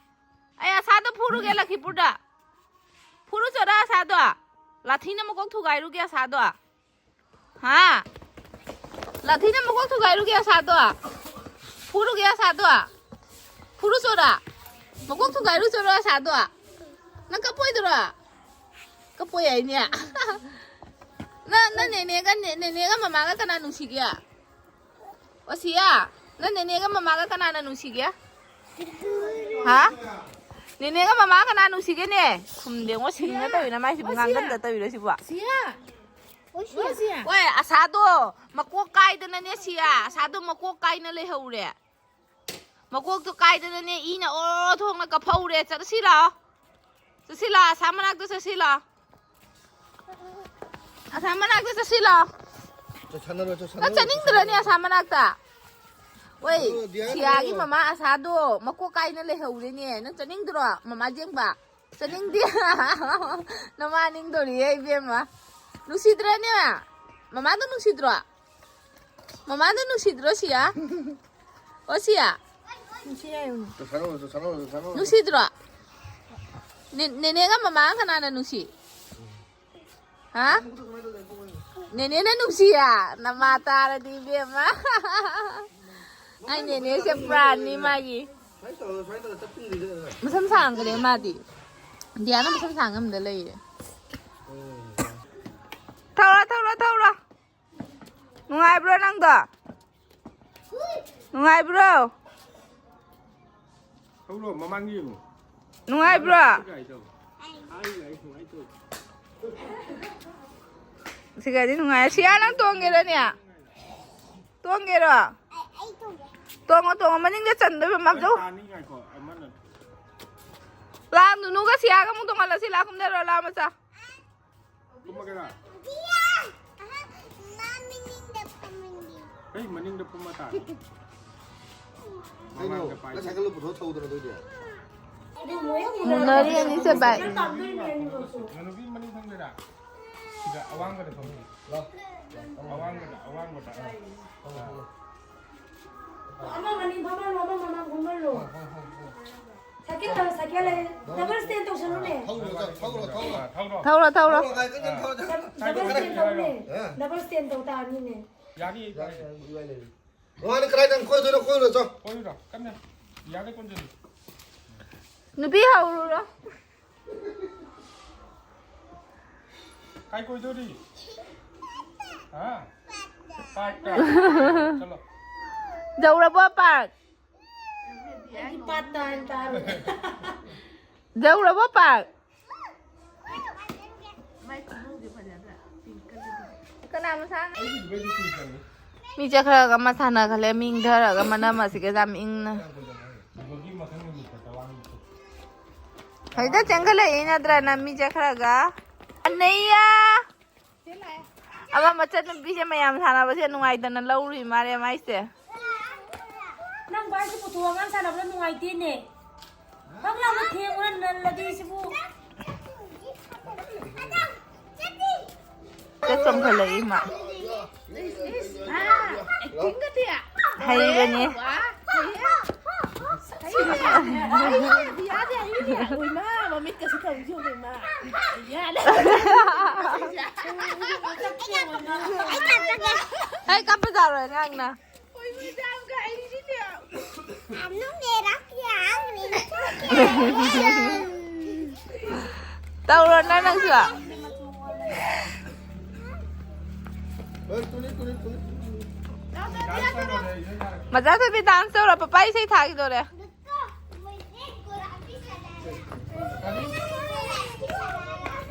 ꯑꯩ ꯑꯁꯥꯗꯣ ꯐꯨꯔꯨꯒꯦ, ꯂꯛꯈꯤꯄꯨꯔꯗ꯫ ꯐꯨꯔꯨꯆꯣꯔꯥ ꯑꯁꯥꯗꯣ꯫ ꯂꯥꯊꯤꯅ ꯃꯀꯣꯛ ꯊꯨꯒꯥꯏꯔꯨꯒꯦ ꯑꯁꯥꯗꯣ꯫ ꯍꯥ? ꯂꯥꯊꯤꯅ ꯃꯀꯣꯛ ꯊꯨꯒꯥꯏꯔꯨꯒꯦ ꯑꯁꯥꯗꯣ꯫ ꯐꯨꯔꯨꯒꯦ ꯑꯁꯥꯗꯣ꯫ ꯐꯨꯔꯨꯆꯣꯔꯥ꯫ ꯃꯀꯣꯛ ꯊꯨꯒꯥꯏꯔꯨꯆꯣꯔꯥ ꯑꯁꯥꯗꯣ꯫ ꯅꯪ ꯀꯞꯄꯣꯏꯗ꯭ꯔꯣ? ꯀꯞꯄꯣꯏ ꯍꯥꯏꯅꯦ꯫ ꯅꯪ, ꯅꯪ ꯅꯦꯅꯦꯒ, ꯅꯦ-, ꯅꯦꯅꯦꯒ ꯃꯃꯥꯒ ꯀꯅꯥ ꯅꯨꯡꯁꯤꯒꯦ? ꯑꯣꯁꯤꯌꯥ, ꯅꯪ ꯅꯦꯅꯦꯒ ꯃꯃꯥꯒ ꯀꯅꯥꯅ ꯅꯨꯡꯁꯤꯒꯦ? ꯍꯥ? ꯅꯦꯅꯦꯒ ꯃꯃꯥꯒ ꯀꯅꯥ ꯅꯨꯡꯁꯤꯒꯦꯅꯦ? ꯈꯨꯝꯗꯦꯉꯣ, ꯁꯤꯡꯅ ꯇꯧꯔꯤꯅ ꯃꯥꯏꯁꯤꯕꯨ, ꯉꯥꯡꯒꯟꯗ ꯇꯧꯔꯤꯔꯣ ꯁꯤꯕꯣ? ꯁꯤꯌꯥ! ꯑꯣ, ꯁꯤꯌꯥ! ꯍꯣꯏ, ꯑꯁꯥꯗꯣ ꯃꯀꯣꯛ ꯀꯥꯏꯗꯅꯅꯦ, ꯁꯤꯌꯥ, ꯑꯁꯥꯗꯣ ꯃꯀꯣꯛ ꯀꯥꯏꯅ ꯂꯩꯍꯧꯔꯦ꯫ ꯃꯀꯣꯛꯇꯣ ꯀꯥꯏꯗꯅꯅꯦ ꯏꯅ ꯑꯣꯔꯣ ꯊꯣꯡꯅ ꯀꯞꯐꯧꯔꯦ꯫ ꯆꯠꯂꯁꯤ ꯂꯥꯛꯑꯣ꯫ ꯆꯠꯁꯤ ꯂꯥꯛꯑꯣ, ꯑꯁꯥ ꯃꯅꯥꯛꯇ ꯆꯠꯁꯤ ꯂꯥꯛꯑꯣ꯫ ꯑꯁꯥ ꯃꯅꯥꯛꯇ ꯆꯠꯁꯤ ꯂꯥꯛꯑꯣ꯫ ꯆꯠꯁꯟꯅꯔꯣ, ꯅꯪ ꯆꯠꯁꯟꯅꯔꯣ, ꯆꯠꯅꯤꯡꯗ꯭ꯔꯅꯦ ꯆꯠꯁꯟꯅꯔꯣ꯫ ꯑꯁꯥ ꯃꯅꯥꯛꯇ? ꯑꯣꯏ, ꯆꯠꯁꯟꯅꯔꯣ, ꯗꯤꯌꯥ ꯁꯤꯌꯥꯒꯤ ꯆꯠꯁꯟꯅꯔꯣ꯫ ꯃꯃꯥ ꯑꯁꯥꯗꯣ ꯃꯀꯣꯛ ꯀꯥꯏꯅ ꯂꯩꯍꯧꯔꯦꯅꯦ꯫ ꯅꯪ ꯆꯠꯅꯤꯡꯗ꯭ꯔꯣ, ꯃꯃꯥ ꯌꯦꯡꯕ? ꯆꯠꯅꯤꯡꯗꯦ꯫ ꯅꯃꯥ ꯅꯤꯡꯗꯣꯔꯤꯌꯦ ꯏꯕꯦꯝꯃ꯫ ꯅꯨꯡꯁꯤꯗ꯭ꯔꯅꯦ? ꯃꯃꯥꯗꯣ ꯅꯨꯡꯁꯤꯗ꯭ꯔꯣ? ꯃꯃꯥꯗꯣ ꯅꯨꯡꯁꯤꯗ꯭ꯔꯣ, ꯁꯤꯌꯥ? ꯑꯣ, ꯁꯤꯌꯥ? ꯅꯨꯡꯁꯤ ꯍꯥꯏꯌꯨꯅꯦ꯫ ꯆꯠꯁꯟꯅꯔꯣ, ꯆꯠꯁꯟꯅꯔꯣ, ꯆꯠꯁꯟꯅꯔꯣ꯫ ꯅꯨꯡꯁꯤꯗ꯭ꯔꯣ? ꯅꯦ-, ꯅꯦꯅꯦꯒ ꯃꯃꯥꯒ ꯀꯅꯥꯅ ꯅꯨꯡꯁꯤ? ꯍꯥ? ꯅꯦꯅꯦꯅ ꯅꯨꯡꯁꯤꯌꯦ? ꯅꯃꯥ ꯇꯥꯔꯗꯤ ꯏꯕꯦꯝꯃ꯫ ꯑꯩ ꯅꯦꯅꯦꯁꯦ ꯄ꯭ꯔꯥꯟꯅꯤ ꯃꯥꯒꯤ꯫ ꯁꯨꯃꯥꯏꯅ ꯇꯧꯔꯒ, ꯁꯨꯃꯥꯏꯅ ꯇꯧꯔꯒ ꯆꯠꯄꯤꯔꯤꯗ꯫ ꯃꯁꯝ ꯁꯥꯡꯈ꯭ꯔꯦ ꯃꯥꯗꯤ꯫ ꯗꯤꯌꯥꯅ ꯃꯁꯝ ꯁꯥꯡ ꯑꯃꯗ ꯂꯩꯔꯦ꯫ ꯊꯧꯔꯣ, ꯊꯧꯔꯣ, ꯊꯧꯔꯣ꯫ ꯅꯨꯡꯉꯥꯏꯕ꯭ꯔꯣ ꯅꯪꯗꯣ? ꯅꯨꯡꯉꯥꯏꯕ꯭ꯔꯣ? ꯊꯧꯔꯣ, ꯃꯃꯥꯡ ꯌꯦꯡꯉꯣ꯫ ꯅꯨꯡꯉꯥꯏꯕ꯭ꯔꯣ? ꯒꯥꯔꯤ ꯇꯧ꯫ ꯑꯥ, ꯒꯥꯔꯤ ꯁꯨꯃꯥꯏꯅ ꯇꯧ꯫ ꯁꯤꯒꯗꯤ ꯅꯨꯡꯉꯥꯏꯔꯦ꯫ ꯁꯤꯌꯥ, ꯅꯪ ꯇꯣꯡꯒꯦꯔꯅꯦ? ꯇꯣꯡꯒꯦꯔꯣ? ꯇꯣꯡꯉꯣ, ꯇꯣꯡꯉꯣ꯫ ꯃꯅꯤꯡꯗ ꯆꯟꯗꯣꯏꯕ, ꯃꯥꯝꯖꯧ꯫ ꯇꯥꯅꯤ, ꯉꯥꯏꯈꯣ, ꯑꯃꯅ꯫ ꯂꯥ, ꯅꯨꯅꯨꯒ ꯁꯤꯌꯥꯒ ꯑꯃꯨꯛ ꯇꯣꯡꯍꯜꯂꯁꯤ꯫ ꯂꯥ, ꯀꯨꯝꯊꯔꯣ, ꯂꯥ, ꯃꯆꯥ꯫ ꯀꯨꯝꯃꯒꯦꯔꯥ? ꯀꯩ ꯃꯅꯤꯡꯗ ꯐꯝꯃ ꯇꯥꯔꯦ? ꯀꯩꯅꯣ? ꯃꯃꯥꯡꯗ ꯄꯥꯏ꯫ ꯅꯪ ꯁꯥꯏꯀꯜꯗꯣ ꯄꯨꯊꯣꯛꯑ ꯊꯧꯗꯅ ꯑꯗꯨꯏꯗꯤ꯫ ꯃꯨꯟꯅꯔꯤ ꯑꯅꯤꯁꯦ ꯕꯥꯏ꯫ ꯅꯅꯨꯄꯤ ꯃꯅꯤꯡ ꯐꯝꯗꯣꯏꯔꯥ? ꯁꯤꯗ ꯑꯋꯥꯡꯕꯗ ꯐꯝꯃꯤ꯫ ꯂꯥꯎ꯫ ꯑꯋꯥꯡꯕꯗ, ꯑꯋꯥꯡꯕꯗ꯫ ꯑꯃ ꯃꯅꯤꯡ ꯐꯝꯍꯜꯂꯣ, ꯑꯃ ꯃꯃꯥꯡ ꯐꯝꯍꯜꯂꯣ꯫ ꯁꯥꯏꯀꯜ ꯂꯩ, ꯁꯥꯏꯀꯜ ꯂꯩ꯫ ꯗꯕꯜ ꯁ꯭ꯇꯦꯟ ꯇꯧꯁꯜꯂꯨꯅꯦ꯫ ꯊꯧꯔꯣ, ꯊꯧꯔꯣ, ꯊꯧꯔꯣ꯫ ꯊꯧꯔꯣ꯫ ꯊꯧꯔꯣ, ꯊꯧꯔꯣ꯫ ꯊꯧꯔꯣ, ꯀꯥꯏ ꯀꯩꯅꯣ ꯊꯧꯔꯣ꯫ ꯗꯕꯜ ꯁ꯭ꯇꯦꯟ ꯇꯧꯅꯦ꯫ ꯑꯦ꯫ ꯗꯕꯜ ꯁ꯭ꯇꯦꯟ ꯇꯧ ꯇꯥꯔꯅꯤꯅꯦ꯫ ꯌꯥꯅꯤ, ꯌꯥꯅꯤ, ꯌꯥꯅꯤ, ꯏꯕꯥꯏ ꯂꯩꯔꯤ꯫ ꯃꯥꯅ ꯀꯗꯥꯏꯗ ꯀꯣꯏꯗꯣꯏꯅꯣ? ꯀꯣꯏꯔꯨꯔꯣ, ꯆꯣ꯫ ꯀꯣꯏꯔꯨꯔꯣ, ꯀꯟꯅ꯫ ꯌꯥꯗ ꯀꯣꯟꯖꯜꯂꯨ꯫ ꯅꯨꯄꯤ ꯍꯧꯔꯨꯔꯣ꯫ ꯀꯥꯏ ꯀꯣꯏꯗꯣꯔꯤ? ꯍꯥ? ꯄꯥꯔꯛꯇ꯫ ꯆꯠꯂꯣ꯫ ꯌꯧꯔꯕꯣ ꯄꯥꯔꯛ? ꯑꯩꯗꯤ ꯄꯥꯠꯇ ꯍꯥꯏꯅ ꯇꯥꯔꯨꯔꯦ꯫ ꯌꯧꯔꯕꯣ ꯄꯥꯔꯛ? ꯀꯅꯥ ꯃꯁꯥꯅ? ꯃꯤ ꯆꯠꯈ꯭ꯔꯒ ꯑꯃ ꯁꯥꯟꯅꯈꯜꯂꯦ, ꯃꯤ ꯏꯪꯊꯔꯒ ꯃꯅꯝ ꯑꯁꯤꯒ ꯌꯥꯝ ꯏꯪꯅ꯫ ꯍꯦꯛꯇ ꯆꯦꯟꯈꯠꯂꯛꯏ ꯅꯠꯇ꯭ꯔꯅ ꯃꯤ ꯆꯠꯈ꯭ꯔꯒ꯫ ꯑꯅꯩꯌꯥ! ꯑꯃ ꯃꯆꯟꯅꯨꯄꯤꯁꯦ ꯃꯌꯥꯝ ꯁꯥꯟꯅꯕꯁꯦ ꯅꯨꯡꯉꯥꯏꯇꯅ ꯂꯧꯔꯨꯏ ꯃꯥꯜꯂꯦ ꯃꯥꯏꯁꯦ꯫ ꯅꯪ ꯚꯥꯏꯁꯦ ꯄꯨꯊꯣꯛꯑꯒ ꯁꯥꯟꯅꯕꯗ ꯅꯨꯡꯉꯥꯏꯇꯦꯅꯦ꯫ ꯐꯛ ꯂꯥꯎꯅ ꯊꯦꯡꯉꯨꯔ ꯅꯜꯂꯗꯤ ꯁꯤꯕꯨ꯫ ꯆꯠ ꯆꯣꯡꯈꯠꯂꯛꯏ ꯃꯥ꯫ ꯍꯩꯕꯅꯤ꯫ ꯃꯃꯤꯠꯀꯁꯨ ꯇꯧꯔꯤꯁꯤ ꯌꯦꯡꯉꯨ, ꯏꯃꯥ꯫ ꯑꯩ ꯀꯞꯄꯖꯥꯠꯔꯣ ꯑꯉꯥꯡꯅ? ꯇꯧꯔꯣꯅ ꯅꯪꯁꯨ꯫ ꯃꯆꯥ ꯊꯣꯏꯕꯤ dance ꯇꯧꯔꯣ, ꯄꯄꯥ ꯏꯁꯩ ꯊꯥꯈꯤꯗꯣꯔꯦ꯫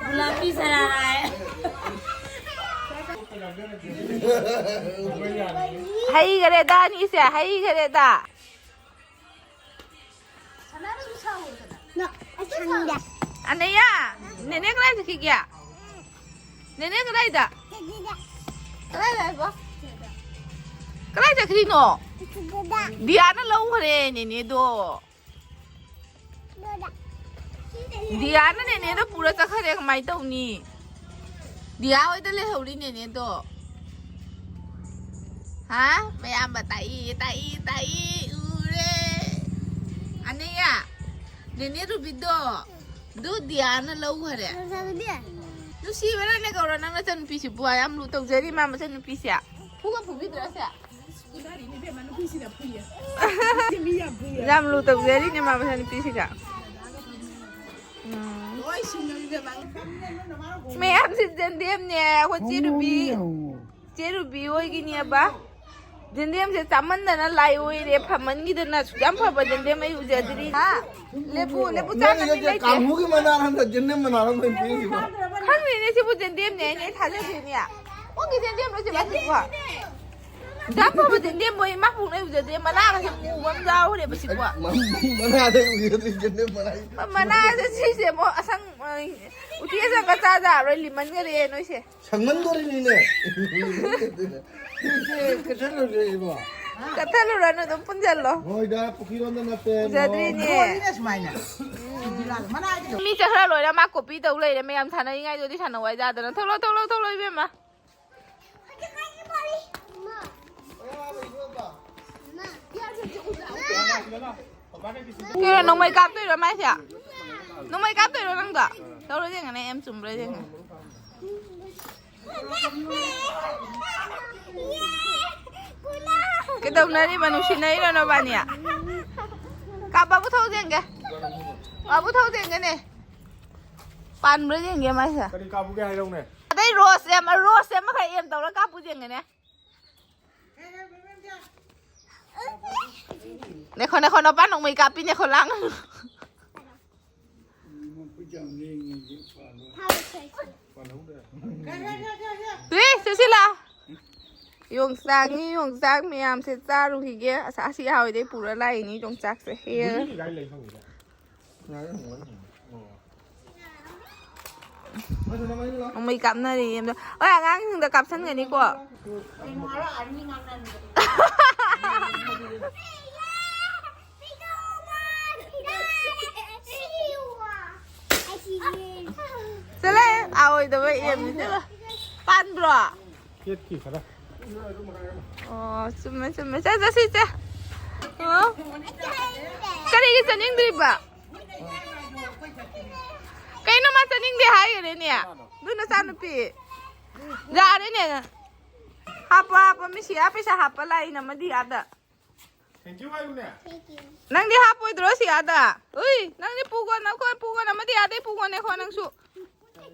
गुलाबी सरारा है। ꯍꯩꯈꯔꯦꯗ ꯑꯅꯤꯁꯦ, ꯍꯩꯈꯔꯦꯗ꯫ ꯑꯅꯩꯌꯥ, ꯅꯦꯅꯦ ꯀꯗꯥꯏ ꯆꯠꯈꯤꯒꯦ? ꯅꯦꯅꯦ ꯀꯗꯥꯏꯗ? ꯀꯗꯥꯏꯗ ꯍꯥꯏꯕ? ꯀꯗꯥꯏ ꯆꯠꯈ꯭ꯔꯤꯅꯣ? ꯗꯤꯌꯥꯅ ꯂꯧꯈ꯭ꯔꯦ ꯅꯦꯅꯦꯗꯣ꯫ ꯗꯤꯌꯥꯅ ꯅꯦꯅꯦꯗꯣ ꯄꯨꯔ ꯆꯠꯈ꯭ꯔꯦ, ꯀꯃꯥꯏꯅ ꯇꯧꯅꯤ? ꯗꯤꯌꯥ ꯍꯣꯏꯗ ꯂꯩꯍꯧꯔꯤ ꯅꯦꯅꯦꯗꯣ꯫ ꯍꯥ? ꯃꯌꯥꯝꯕ ꯇꯥꯛꯏ, ꯇꯥꯛꯏ, ꯇꯥꯛꯏ, ꯎꯔꯦ꯫ ꯑꯅꯤꯌꯥ, ꯅꯦꯅꯦ ꯔꯨꯕꯤꯗꯣ, ꯑꯗꯨ ꯗꯤꯌꯥꯅ ꯂꯧꯈꯔꯦ꯫ ꯅꯨꯡꯁꯤꯕꯅꯅꯦ ꯀꯧꯔꯣ ꯅꯪ ꯅꯆꯟꯅꯨꯄꯤꯁꯤꯕꯨ, ꯌꯥꯝ ꯂꯨ ꯇꯧꯖꯔꯤ ꯃꯥ ꯃꯆꯟꯅꯨꯄꯤꯁꯦ꯫ ꯐꯨꯒ ꯐꯨꯕꯤꯗ꯭ꯔꯥ ꯁꯦ? ꯐꯨꯗꯔꯤꯅꯤ ꯏꯕꯦꯝꯃ, ꯅꯨꯄꯤꯁꯤꯅ ꯐꯨꯏꯌꯦ꯫ ꯃꯤ ꯌꯥꯝ ꯐꯨꯏꯌꯦ꯫ ꯌꯥꯝ ꯂꯨ ꯇꯧꯖꯔꯤꯅꯦ ꯃꯥ ꯃꯆꯟꯅꯨꯄꯤꯁꯤꯒ꯫ ꯎꯝ꯫ ꯂꯣꯏ ꯁꯤꯟꯅꯔꯤꯕ ꯃꯥ꯫ ꯃꯌꯥꯝꯁꯤ ꯖꯦꯟꯗꯦꯝꯅꯦ, ꯑꯩꯈꯣꯏ ꯆꯦ ꯔꯨꯕꯤ꯫ ꯆꯦ ꯔꯨꯕꯤ ꯍꯣꯏꯒꯤꯅꯦꯕ꯫ ꯖꯦꯟꯗꯦꯝꯁꯦ ꯆꯥꯃꯟꯗꯅ ꯂꯥꯏ ꯑꯣꯏꯔꯦ, ꯐꯃꯟꯈꯤꯗꯅ꯫ ꯑꯁꯨꯛ ꯌꯥꯝ ꯐꯕ ꯖꯦꯟꯗꯦꯝ ꯑꯩ ꯎꯖꯗ꯭ꯔꯤ꯫ ꯍꯥ? ꯂꯦꯄꯨ, ꯂꯦꯄꯨ ꯆꯥꯅꯕꯤ ꯅꯪꯒꯤꯁꯦ ꯂꯩꯇꯦ꯫ ꯀꯥꯡꯕꯨꯒꯤ ꯃꯅꯥꯔ ꯅꯠꯇ꯭ꯔ ꯖꯦꯟꯗꯦꯝ ꯃꯅꯥꯔ ꯑꯣꯏꯅ ꯄꯤꯔꯤꯁꯤꯕꯣ? ꯈꯪꯗꯦꯅꯦ, ꯁꯤꯕꯨ ꯖꯦꯟꯗꯦꯝꯅꯦ ꯍꯥꯏꯅꯦ, ꯑꯩ ꯊꯥꯖꯗꯦꯅꯦ꯫ ꯑꯣꯟꯒꯤ ꯖꯦꯟꯗꯦꯝꯂꯣ ꯁꯤꯕꯣ? ꯖꯦꯟꯗꯦꯝꯅꯦ꯫ ꯌꯥꯝ ꯐꯕ ꯖꯦꯟꯗꯦꯝꯕꯨ ꯏꯃꯥ ꯄꯨꯛꯅ ꯎꯖꯗꯦ, ꯃꯅꯥꯒꯁꯦ ꯃꯨꯕ ꯑꯃ ꯌꯥꯎꯈ꯭ꯔꯦꯕ ꯁꯤꯕꯣ꯫ ꯃ-, ꯃꯅꯥꯗ ꯎꯖꯗ꯭ꯔꯤ ꯖꯦꯟꯗꯦꯝ ꯃꯅꯥ꯫ ꯃ-, ꯃꯅꯥꯁꯦ ꯁꯤꯁꯦ ꯑꯃꯨꯛ ꯑꯁꯪ-, ꯑ, ꯎꯇꯤ ꯑꯁꯪꯕ ꯆꯥ ꯆꯥꯔꯣꯏ, ꯂꯤꯃꯟꯈꯔꯦ ꯅꯣꯏꯁꯦ꯫ ꯁꯪꯃꯟꯗꯣꯔꯤꯅꯤꯅꯦ꯫ ꯁꯤꯁꯦ ꯀꯩꯊꯦꯜ ꯑꯣꯏꯔꯛꯏꯕꯣ? ꯀꯠꯊꯜꯂꯨꯔꯅꯨ, ꯑꯗꯨꯝ ꯄꯨꯟꯁꯤꯜꯂꯣ꯫ ꯍꯣꯏꯗ, ꯄꯨꯈ꯭ꯔꯤꯔꯣꯝꯗ ꯅꯠꯇꯦ꯫ ꯎꯖꯗ꯭ꯔꯤꯅꯦ꯫ ꯌꯣꯜꯂꯤꯅꯦ ꯁꯨꯃꯥꯏꯅ꯫ ꯃꯤ ꯆꯠꯈ꯭ꯔ ꯂꯣꯏꯔ ꯃꯥ ꯀꯣꯄꯤ ꯇꯧ ꯂꯩꯔꯦ, ꯃꯌꯥꯝ ꯁꯥꯟꯅꯔꯤꯉꯩꯗꯨꯗꯤ ꯁꯥꯟꯅꯧ ꯍꯥꯏꯖꯥꯗꯅ꯫ ꯊꯣꯛꯂꯛꯑꯣ, ꯊꯣꯛꯂꯛꯑꯣ, ꯊꯣꯛꯂꯛꯑꯣ, ꯏꯕꯦꯝꯃ꯫ ꯀꯩꯅꯣ, ꯅꯣꯡꯃꯩ ꯀꯥꯞꯇꯣꯏꯔꯣ ꯃꯥꯏꯁꯦ? ꯅꯣꯡꯃꯩ ꯀꯥꯞꯇꯣꯏꯔꯣ ꯅꯪꯗꯣ? ꯇꯧꯔ ꯌꯦꯡꯉꯅꯦ, ꯑꯦꯝ ꯆꯨꯝꯕ꯭ꯔꯥ ꯌꯦꯡꯉꯅꯦ꯫ ꯀꯩꯗꯧꯅꯔꯤꯕ? ꯅꯨꯡꯁꯤꯅꯔꯤꯔꯣ ꯅꯕꯥꯅꯤ? ꯀꯥꯞꯄꯕꯨ ꯊꯧ ꯌꯦꯡꯒꯦ꯫ ꯕꯥꯕꯨ ꯊꯧ ꯌꯦꯡꯒꯦꯅꯦ꯫ ꯄꯥꯟꯕ꯭ꯔꯥ ꯌꯦꯡꯒꯦ ꯃꯥꯏꯁꯦ꯫ ꯀꯔꯤ ꯀꯥꯞꯄꯨꯒꯦ ꯍꯥꯏꯔꯧꯅꯦ? ꯑꯗꯩ ꯔꯣꯁ ꯑꯃ, ꯔꯣꯁ ꯑꯃꯈꯛ ꯑꯦꯝ ꯇꯧꯔ ꯀꯥꯞꯄꯨ ꯌꯦꯡꯒꯦꯅꯦ꯫ ꯅꯦꯈꯣ, ꯅꯦꯈꯣ, ꯅꯄꯥ ꯅꯣꯡꯃꯩ ꯀꯥꯞꯄꯤ, ꯅꯦꯈꯣ, ꯂꯥꯡꯒꯅꯨ꯫ ꯔꯦ, ꯆꯠꯁꯤꯂꯥ꯫ ꯌꯣꯡꯆꯥꯛꯅꯤ, ꯌꯣꯡꯆꯥꯛ ꯃꯌꯥꯝꯁꯦ ꯆꯥꯔꯨꯈꯤꯒꯦ꯫ ꯑꯁ, ꯑꯁꯤ ꯍꯥꯎꯏꯗꯩ ꯄꯨꯔ ꯂꯥꯛꯏꯅꯤ ꯌꯣꯡꯆꯥꯛꯁꯦ꯫ ꯍꯦ꯫ ꯃꯩ ꯀꯥꯞꯅꯔꯤ ꯑꯝꯗ꯫ ꯍꯣꯏ, ꯑꯉꯥꯡꯁꯤꯡꯗ ꯀꯥꯞꯁꯟꯒꯅꯤꯀꯣ꯫ ꯆꯠꯂꯣꯍꯦ, ꯑꯥ ꯑꯣꯏꯗꯕ ꯑꯦꯝꯅꯤ, ꯆꯠꯂꯣ꯫ ꯄꯥꯟꯕ꯭ꯔꯣ? ꯀꯦꯠꯀꯤ ꯈꯔ꯫ ꯑꯣ, ꯆꯨꯝꯃꯦ, ꯆꯨꯝꯃꯦ꯫ ꯆꯠ-, ꯆꯠꯁꯤ, ꯆꯦ꯫ ꯑꯣ꯫ ꯀꯔꯤꯒꯤ ꯆꯠꯅꯤꯡꯗ꯭ꯔꯤꯕ? ꯀꯩꯅꯣ ꯃꯥ ꯆꯠꯅꯤꯡꯗꯦ ꯍꯥꯏꯈꯔꯦꯅꯦ? ꯑꯗꯨ ꯅꯆꯥꯅꯨꯄꯤ꯫ ꯌꯥꯔꯦꯅꯦ꯫ ꯍꯥꯞꯄꯣ, ꯍꯥꯞꯄꯣ, ꯃꯤꯁꯤ ꯑꯥ ꯄꯩꯁꯥ ꯍꯥꯞꯄ ꯂꯥꯛꯏ ꯅꯃꯗꯤ ꯑꯥꯗ꯫ Thank you ꯍꯥꯏꯌꯨꯅꯦ꯫ ꯅꯪꯗꯤ ꯍꯥꯞꯄꯣꯏꯗ꯭ꯔꯣ ꯁꯤ ꯑꯥꯗ? ꯎꯏ, ꯅꯪꯗꯤ ꯄꯨꯒꯣ, ꯅꯈꯣꯏ ꯄꯨꯒꯣ, ꯅꯃꯗꯤ ꯑꯥꯗꯩ ꯄꯨꯒꯣꯅꯦ ꯈꯣ ꯅꯪꯁꯨ꯫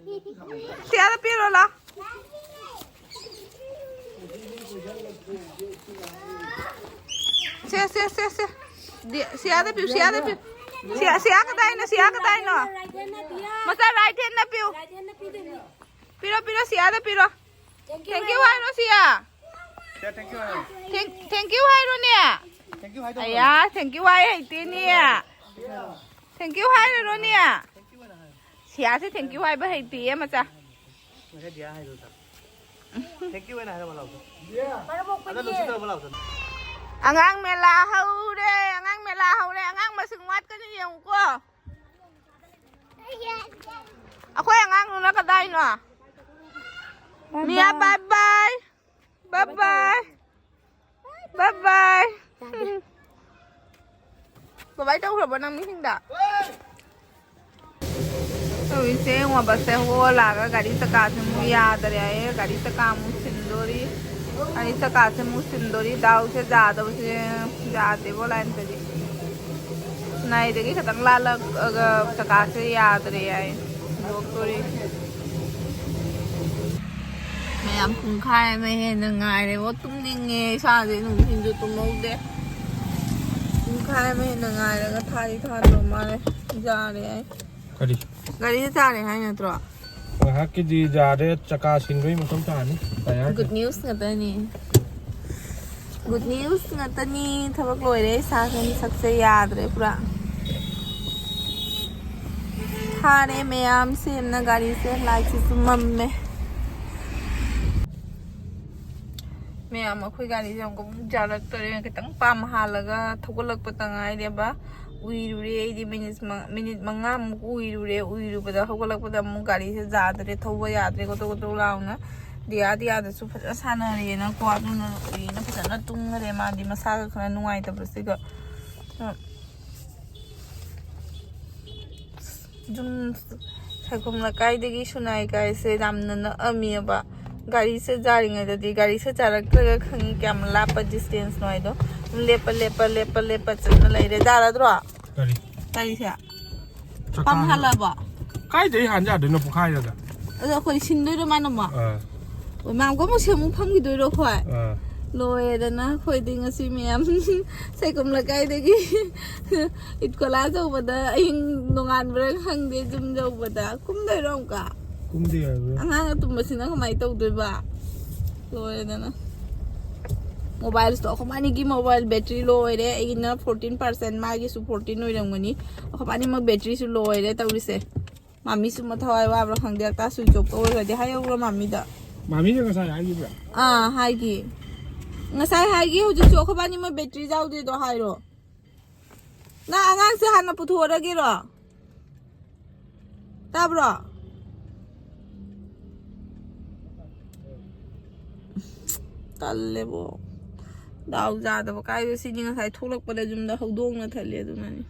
ꯁꯤ ꯑꯥꯗ ꯄꯤꯔꯣ ꯂꯥ꯫ ꯁꯦ, ꯁꯦ, ꯁꯦ, ꯁꯦ꯫ ꯗꯤ-, ꯁꯤ ꯑꯥꯗ ꯄꯤꯌꯨ, ꯁꯤ ꯑꯥꯗ ꯄꯤꯌꯨ꯫ ꯁꯤ ꯑꯥ, ꯁꯤ ꯑꯥ ꯀꯗꯥꯏꯅꯣ, ꯁꯤ ꯑꯥ ꯀꯗꯥꯏꯅꯣ? ꯃꯆꯥ right hand ꯅ ꯄꯤꯌꯨ꯫ Right hand ꯅ ꯄꯤꯗꯣꯏꯅꯤ꯫ ꯄꯤꯔꯣ, ꯄꯤꯔꯣ, ꯁꯤ ꯑꯥꯗ ꯄꯤꯔꯣ꯫ Thank you ꯍꯥꯏꯔꯣ ꯁꯤ ꯑꯥ꯫ ꯁꯤ ꯑꯥ thank you ꯍꯥꯏꯔꯣ꯫ Thank, thank you ꯍꯥꯏꯔꯣꯅꯦ꯫ Thank you ꯍꯥꯏꯗꯧ ꯑꯌꯥ, thank you ꯍꯥꯏ ꯍꯩꯇꯦꯅꯦ꯫ Thank you ꯍꯥꯏꯔꯨꯔꯣꯅꯦ꯫ Thank you ꯑꯣꯏꯅ ꯍꯥꯏꯔꯣ꯫ ꯁꯤꯌꯥꯁꯦ thank you ꯍꯥꯏꯕ ꯍꯩꯇꯦꯌꯦ ꯃꯆꯥ꯫ ꯉꯁꯥꯏ ꯗꯤꯌꯥ ꯍꯥꯏꯗꯣ ꯇꯥ꯫ Thank you ꯑꯣꯏꯅ ꯍꯥꯏꯔꯝꯃꯣ ꯂꯥꯎ꯫ ꯑꯗꯣ ꯅꯨꯡꯁꯤꯠ ꯇꯧꯔꯝꯃꯣ ꯂꯥꯎ꯫ ꯑꯉꯥꯡ ꯃꯦꯂꯥ ꯍꯧꯔꯦ, ꯑꯉꯥꯡ ꯃꯦꯂꯥ ꯍꯧꯔꯦ, ꯑꯉꯥꯡ ꯃꯁꯤꯡ ꯋꯥꯠꯀꯅꯤ ꯌꯦꯡꯉꯨꯀꯣ꯫ ꯑꯩꯈꯣꯏ ꯑꯉꯥꯡꯗꯨꯅ ꯀꯗꯥꯏꯅꯣ? Bye ꯃꯤꯌꯥ, bye꯫ Bye bye. Bye bye. Bye bye. ꯌꯥꯗꯦ꯫ ꯕꯥꯏ ꯕꯥꯏ ꯇꯧꯈ꯭ꯔꯕꯣ ꯅꯪ ꯃꯤꯁꯤꯡꯗ? ꯇꯧꯔꯤꯁꯦ ꯌꯦꯡꯉꯣ, ꯕꯁꯁꯦ ꯍꯣꯜꯂꯛꯑꯒ ꯒꯥꯔꯤ ꯆꯀꯥꯁꯦ ꯑꯃꯨꯛ ꯌꯥꯗꯔꯦ ꯍꯥꯏꯌꯦ꯫ ꯒꯥꯔꯤ ꯆꯀꯥ ꯑꯃꯨꯛ ꯁꯤꯟꯗꯣꯔꯤ꯫ ꯒꯥꯔꯤ ꯆꯀꯥꯁꯦ ꯑꯃꯨꯛ ꯁꯤꯟꯗꯣꯔꯤ꯫ ꯗꯥꯎꯁꯦ ꯌꯥꯗꯕꯁꯦ ꯌꯥꯗꯦꯕꯣ ꯂꯥꯏꯟꯗꯗꯤ꯫ ꯅꯥꯏꯗꯒꯤ ꯈꯤꯇꯪ ꯂꯥꯜꯂꯛꯑꯒ ꯆꯀꯥꯁꯦ ꯌꯥꯗ꯭ꯔꯦ ꯍꯥꯏꯌꯦ꯫ ꯍꯟꯗꯣꯛꯇꯣꯔꯤ꯫ ꯃꯌꯥꯝ ꯄꯨꯡꯈꯥꯏ ꯑꯃ ꯍꯦꯟꯅ ꯉꯥꯏꯔꯦꯕꯣ꯫ ꯇꯨꯝꯅꯤꯡꯉꯦ ꯏꯁꯥꯁꯦ, ꯅꯨꯡꯊꯤꯟꯁꯨ ꯇꯨꯝꯍꯧꯗꯦ꯫ ꯄꯨꯡꯈꯥꯏ ꯑꯃ ꯍꯦꯟꯅ ꯉꯥꯏꯔꯒ ꯊꯥꯗꯤ ꯊꯥꯗ꯭ꯔꯣ ꯃꯥꯜꯂꯦ꯫ ꯌꯥꯔꯦ ꯑꯩ꯫ ꯀꯔꯤ? ꯒꯥꯔꯤꯁꯦ ꯆꯥꯔꯦ ꯍꯥꯏ ꯅꯠꯇ꯭ꯔꯣ? ꯉꯥꯏꯍꯥꯛꯀꯤꯗꯤ ꯌꯥꯔꯦ, ꯆꯀꯥ ꯁꯤꯟꯕꯒꯤ ꯃꯊꯧ ꯇꯥꯔꯅꯤ ꯇꯥꯌꯥꯔꯁꯦ꯫ Good news ꯉꯥꯛꯇꯅꯤ꯫ Good news ꯉꯥꯛꯇꯅꯤ꯫ ꯊꯕꯛ ꯂꯣꯏꯔꯦ꯫ ꯏꯁꯥꯁꯦ ꯃꯁꯛꯁꯦ ꯌꯥꯗ꯭ꯔꯦ ꯄꯨꯔꯥ꯫ ꯊꯥꯔꯦ ꯃꯌꯥꯝ ꯁꯦꯝꯅ ꯒꯥꯔꯤꯁꯦ꯫ ꯂꯥꯏꯠꯁꯤꯁꯨ ꯃꯝꯃꯦ꯫ ꯃꯌꯥꯝ ꯑꯩꯈꯣꯏ ꯒꯥꯔꯤꯁꯦ ꯑꯃꯨꯛꯀ ꯑꯃꯨꯛ ꯌꯥꯔꯛꯇꯔꯦ꯫ ꯈꯤꯇꯪ ꯄꯥꯝ ꯍꯥꯜꯂꯒ ꯊꯧꯒꯠꯂꯛꯄꯇ ꯉꯥꯏꯔꯦꯕ꯫ ꯎꯏꯔꯨꯔꯦ ꯑꯩꯗꯤ꯫ ꯃꯤꯅꯤꯠ ꯃꯉꯥ- ꯃꯤꯅꯤꯠ ꯃꯉꯥꯃꯨꯛ ꯎꯏꯔꯨꯔꯦ꯫ ꯎꯏꯔꯨꯕꯗ ꯍꯧꯒꯠꯂꯛꯄꯗ ꯑꯃꯨꯛ ꯒꯥꯔꯤꯁꯦ ꯌꯥꯗ꯭ꯔꯦ, ꯊꯧꯕ ꯌꯥꯗ꯭ꯔꯦ, ꯀꯣꯇꯣ ꯀꯣꯇꯣ ꯂꯥꯎꯅ꯫ ꯗꯤꯌꯥ ꯗꯤꯌꯥꯗꯁꯨ ꯐꯖꯅ ꯁꯥꯟꯅꯔꯦꯅꯀꯣ꯫ ꯑꯗꯨꯅ ꯎꯏꯅ ꯐꯖꯅ ꯇꯨꯝꯈꯔꯦ꯫ ꯃꯥꯗꯤ ꯃꯁꯥꯒ ꯈꯔ ꯅꯨꯡꯉꯥꯏꯇꯕꯁꯤꯒ꯫ ꯌꯨꯝ ꯁꯥꯏꯈꯣꯝ ꯂꯩꯀꯥꯏꯗꯒꯤ ꯁꯨꯅꯥꯏ ꯀꯥꯏꯁꯦ ꯌꯥꯝꯅ ꯅꯛꯑꯝꯃꯤꯑꯕ꯫ ꯒꯥꯔꯤꯁꯦ ꯌꯥꯔꯤꯉꯩꯗꯗꯤ, ꯒꯥꯔꯤꯁꯦ ꯌꯥꯔꯛꯇ꯭ꯔꯒ ꯈꯪꯉꯤ ꯀꯌꯥꯝ ꯂꯥꯞꯄ distance ꯅꯣ ꯍꯥꯏꯗꯣ꯫ ꯂꯦꯞꯄ ꯂꯦꯞꯄ ꯂꯦꯞꯄ ꯂꯦꯞꯄ ꯆꯠꯅ ꯂꯩꯔꯦ꯫ ꯌꯥꯔꯗ꯭ꯔꯣ? ꯀꯔꯤ? ꯒꯥꯔꯤꯁꯦ꯫ ꯆꯀꯥ ꯄꯝ ꯍꯥꯜꯂꯕꯣ? ꯀꯥꯏꯗꯩ ꯍꯥꯟ ꯌꯥꯗꯣꯏꯅꯣ ꯄꯨꯈꯥꯏꯔꯒ? ꯑꯗꯣ ꯑꯩꯈꯣꯏ ꯁꯤꯟꯗꯣꯏꯔꯣ ꯃꯥꯅ ꯑꯃꯨꯛ? ꯑꯥ, ꯑꯣ, ꯃꯥ ꯑꯃꯨꯛꯀ ꯑꯃꯨꯛ ꯁꯦꯝꯃꯨꯛ ꯐꯝꯈꯤꯗꯣꯏꯔꯣ ꯑꯩꯈꯣꯏ? ꯑꯥ꯫ ꯂꯣꯏꯔꯦꯗꯅ ꯑꯩꯈꯣꯏꯗꯤ ꯉꯁꯤ ꯃꯌꯥꯝ ꯁꯥꯏꯈꯣꯝ ꯂꯩꯀꯥꯏꯗꯒꯤ ꯏꯠꯀꯣꯂꯥ ꯌꯧꯕꯗ ꯑꯍꯤꯡ ꯅꯣꯡꯉꯥꯟꯕ꯭ꯔꯥ ꯈꯪꯗꯦ ꯌꯨꯝ ꯌꯧꯕꯗ꯫ ꯀꯨꯝꯗꯣꯏꯔꯣ ꯑꯃꯨꯛꯀ? ꯀꯨꯝꯗꯦ ꯍꯥꯏꯕ꯭ꯔꯥ? ꯑꯉꯥꯡ ꯑꯇꯨꯝꯕꯁꯤꯅ ꯀꯃꯥꯏꯅ ꯇꯧꯗꯣꯏꯕ? ꯂꯣꯏꯔꯦꯗꯅ꯫ ꯃꯣꯕꯥꯏꯜꯁꯇꯣ ꯑꯩꯈꯣꯏ ꯑꯅꯤꯒꯤ ꯃꯣꯕꯥꯏꯜ ꯕꯦꯇ꯭ꯔꯤ ꯂꯣ ꯑꯣꯏꯔꯦ꯫ ꯑꯩꯒꯤꯅ fourteen percent, ꯃꯥꯒꯤꯁꯨ fourteen ꯑꯣꯏꯔꯝꯒꯅꯤ꯫ ꯑꯩꯈꯣꯏ ꯑꯅꯤꯃꯛ ꯕꯦꯇ꯭ꯔꯤꯁꯨ ꯂꯣ ꯑꯣꯏꯔꯦ ꯇꯧꯔꯤꯁꯦ꯫ ꯃꯥꯃꯤꯁꯨ ꯃꯊꯋꯥꯏ ꯋꯥꯕ꯭ꯔꯥ ꯈꯪꯗꯦ꯫ ꯑꯇꯥ ꯁ꯭ꯋꯤꯆ ꯑꯣꯐ ꯑꯣꯏꯔꯗꯤ ꯍꯥꯏꯍꯧꯔꯣ ꯃꯥꯃꯤꯗ꯫ ꯃꯥꯃꯤꯅ ꯉꯁꯥꯏ ꯍꯥꯏꯈꯤꯕ꯭ꯔꯥ? ꯑꯥ, ꯍꯥꯏꯒꯤ꯫ ꯉꯁꯥꯏ ꯍꯥꯏꯒꯤ, ꯍꯧꯖꯤꯛꯁꯨ ꯑꯩꯈꯣꯏ ꯑꯅꯤꯃꯛ ꯕꯦꯇ꯭ꯔꯤ ꯌꯥꯎꯗꯦꯗꯣ ꯍꯥꯏꯔꯣ꯫ ꯅꯪ ꯑꯉꯥꯡꯁꯦ ꯍꯥꯟꯅ ꯄꯨꯊꯣꯛꯑꯔꯒꯦꯔꯣ? ꯇꯥꯕ꯭ꯔꯣ? ꯇꯜꯂꯦꯕꯣ꯫ ꯗꯥꯎ ꯌꯥꯗꯕ ꯀꯥꯏꯗꯣ ꯁꯤꯗꯤ꯫ ꯉꯁꯥꯏ ꯊꯣꯛꯂꯛꯄꯗ ꯌꯨꯝꯗ ꯍꯧꯗꯣꯡꯅ ꯊꯜꯂꯦ ꯑꯗꯨꯅꯅꯤ꯫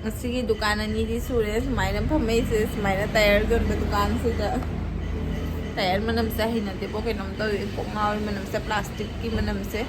ꯉꯁꯤꯒꯤ ꯗꯨꯀꯥꯟ ꯑꯅꯤꯗꯤ ꯁꯨꯔꯦ ꯁꯨꯃꯥꯏꯅ ꯐꯝꯃꯛꯏꯁꯦ, ꯁꯨꯃꯥꯏꯅ ꯇꯥꯌꯔ ꯌꯣꯟꯕ ꯗꯨꯀꯥꯟꯁꯤꯗ꯫ ꯇꯥꯌꯔ ꯃꯅꯝꯁꯦ ꯍꯩꯅꯗꯦꯕꯣ, ꯀꯩꯅꯣꯝ ꯇꯧꯏ, ꯀꯣꯛ ꯉꯥꯎꯏ ꯃꯅꯝꯁꯦ, ꯄ꯭ꯂꯥꯁꯇꯤꯛꯀꯤ ꯃꯅꯝꯁꯦ꯫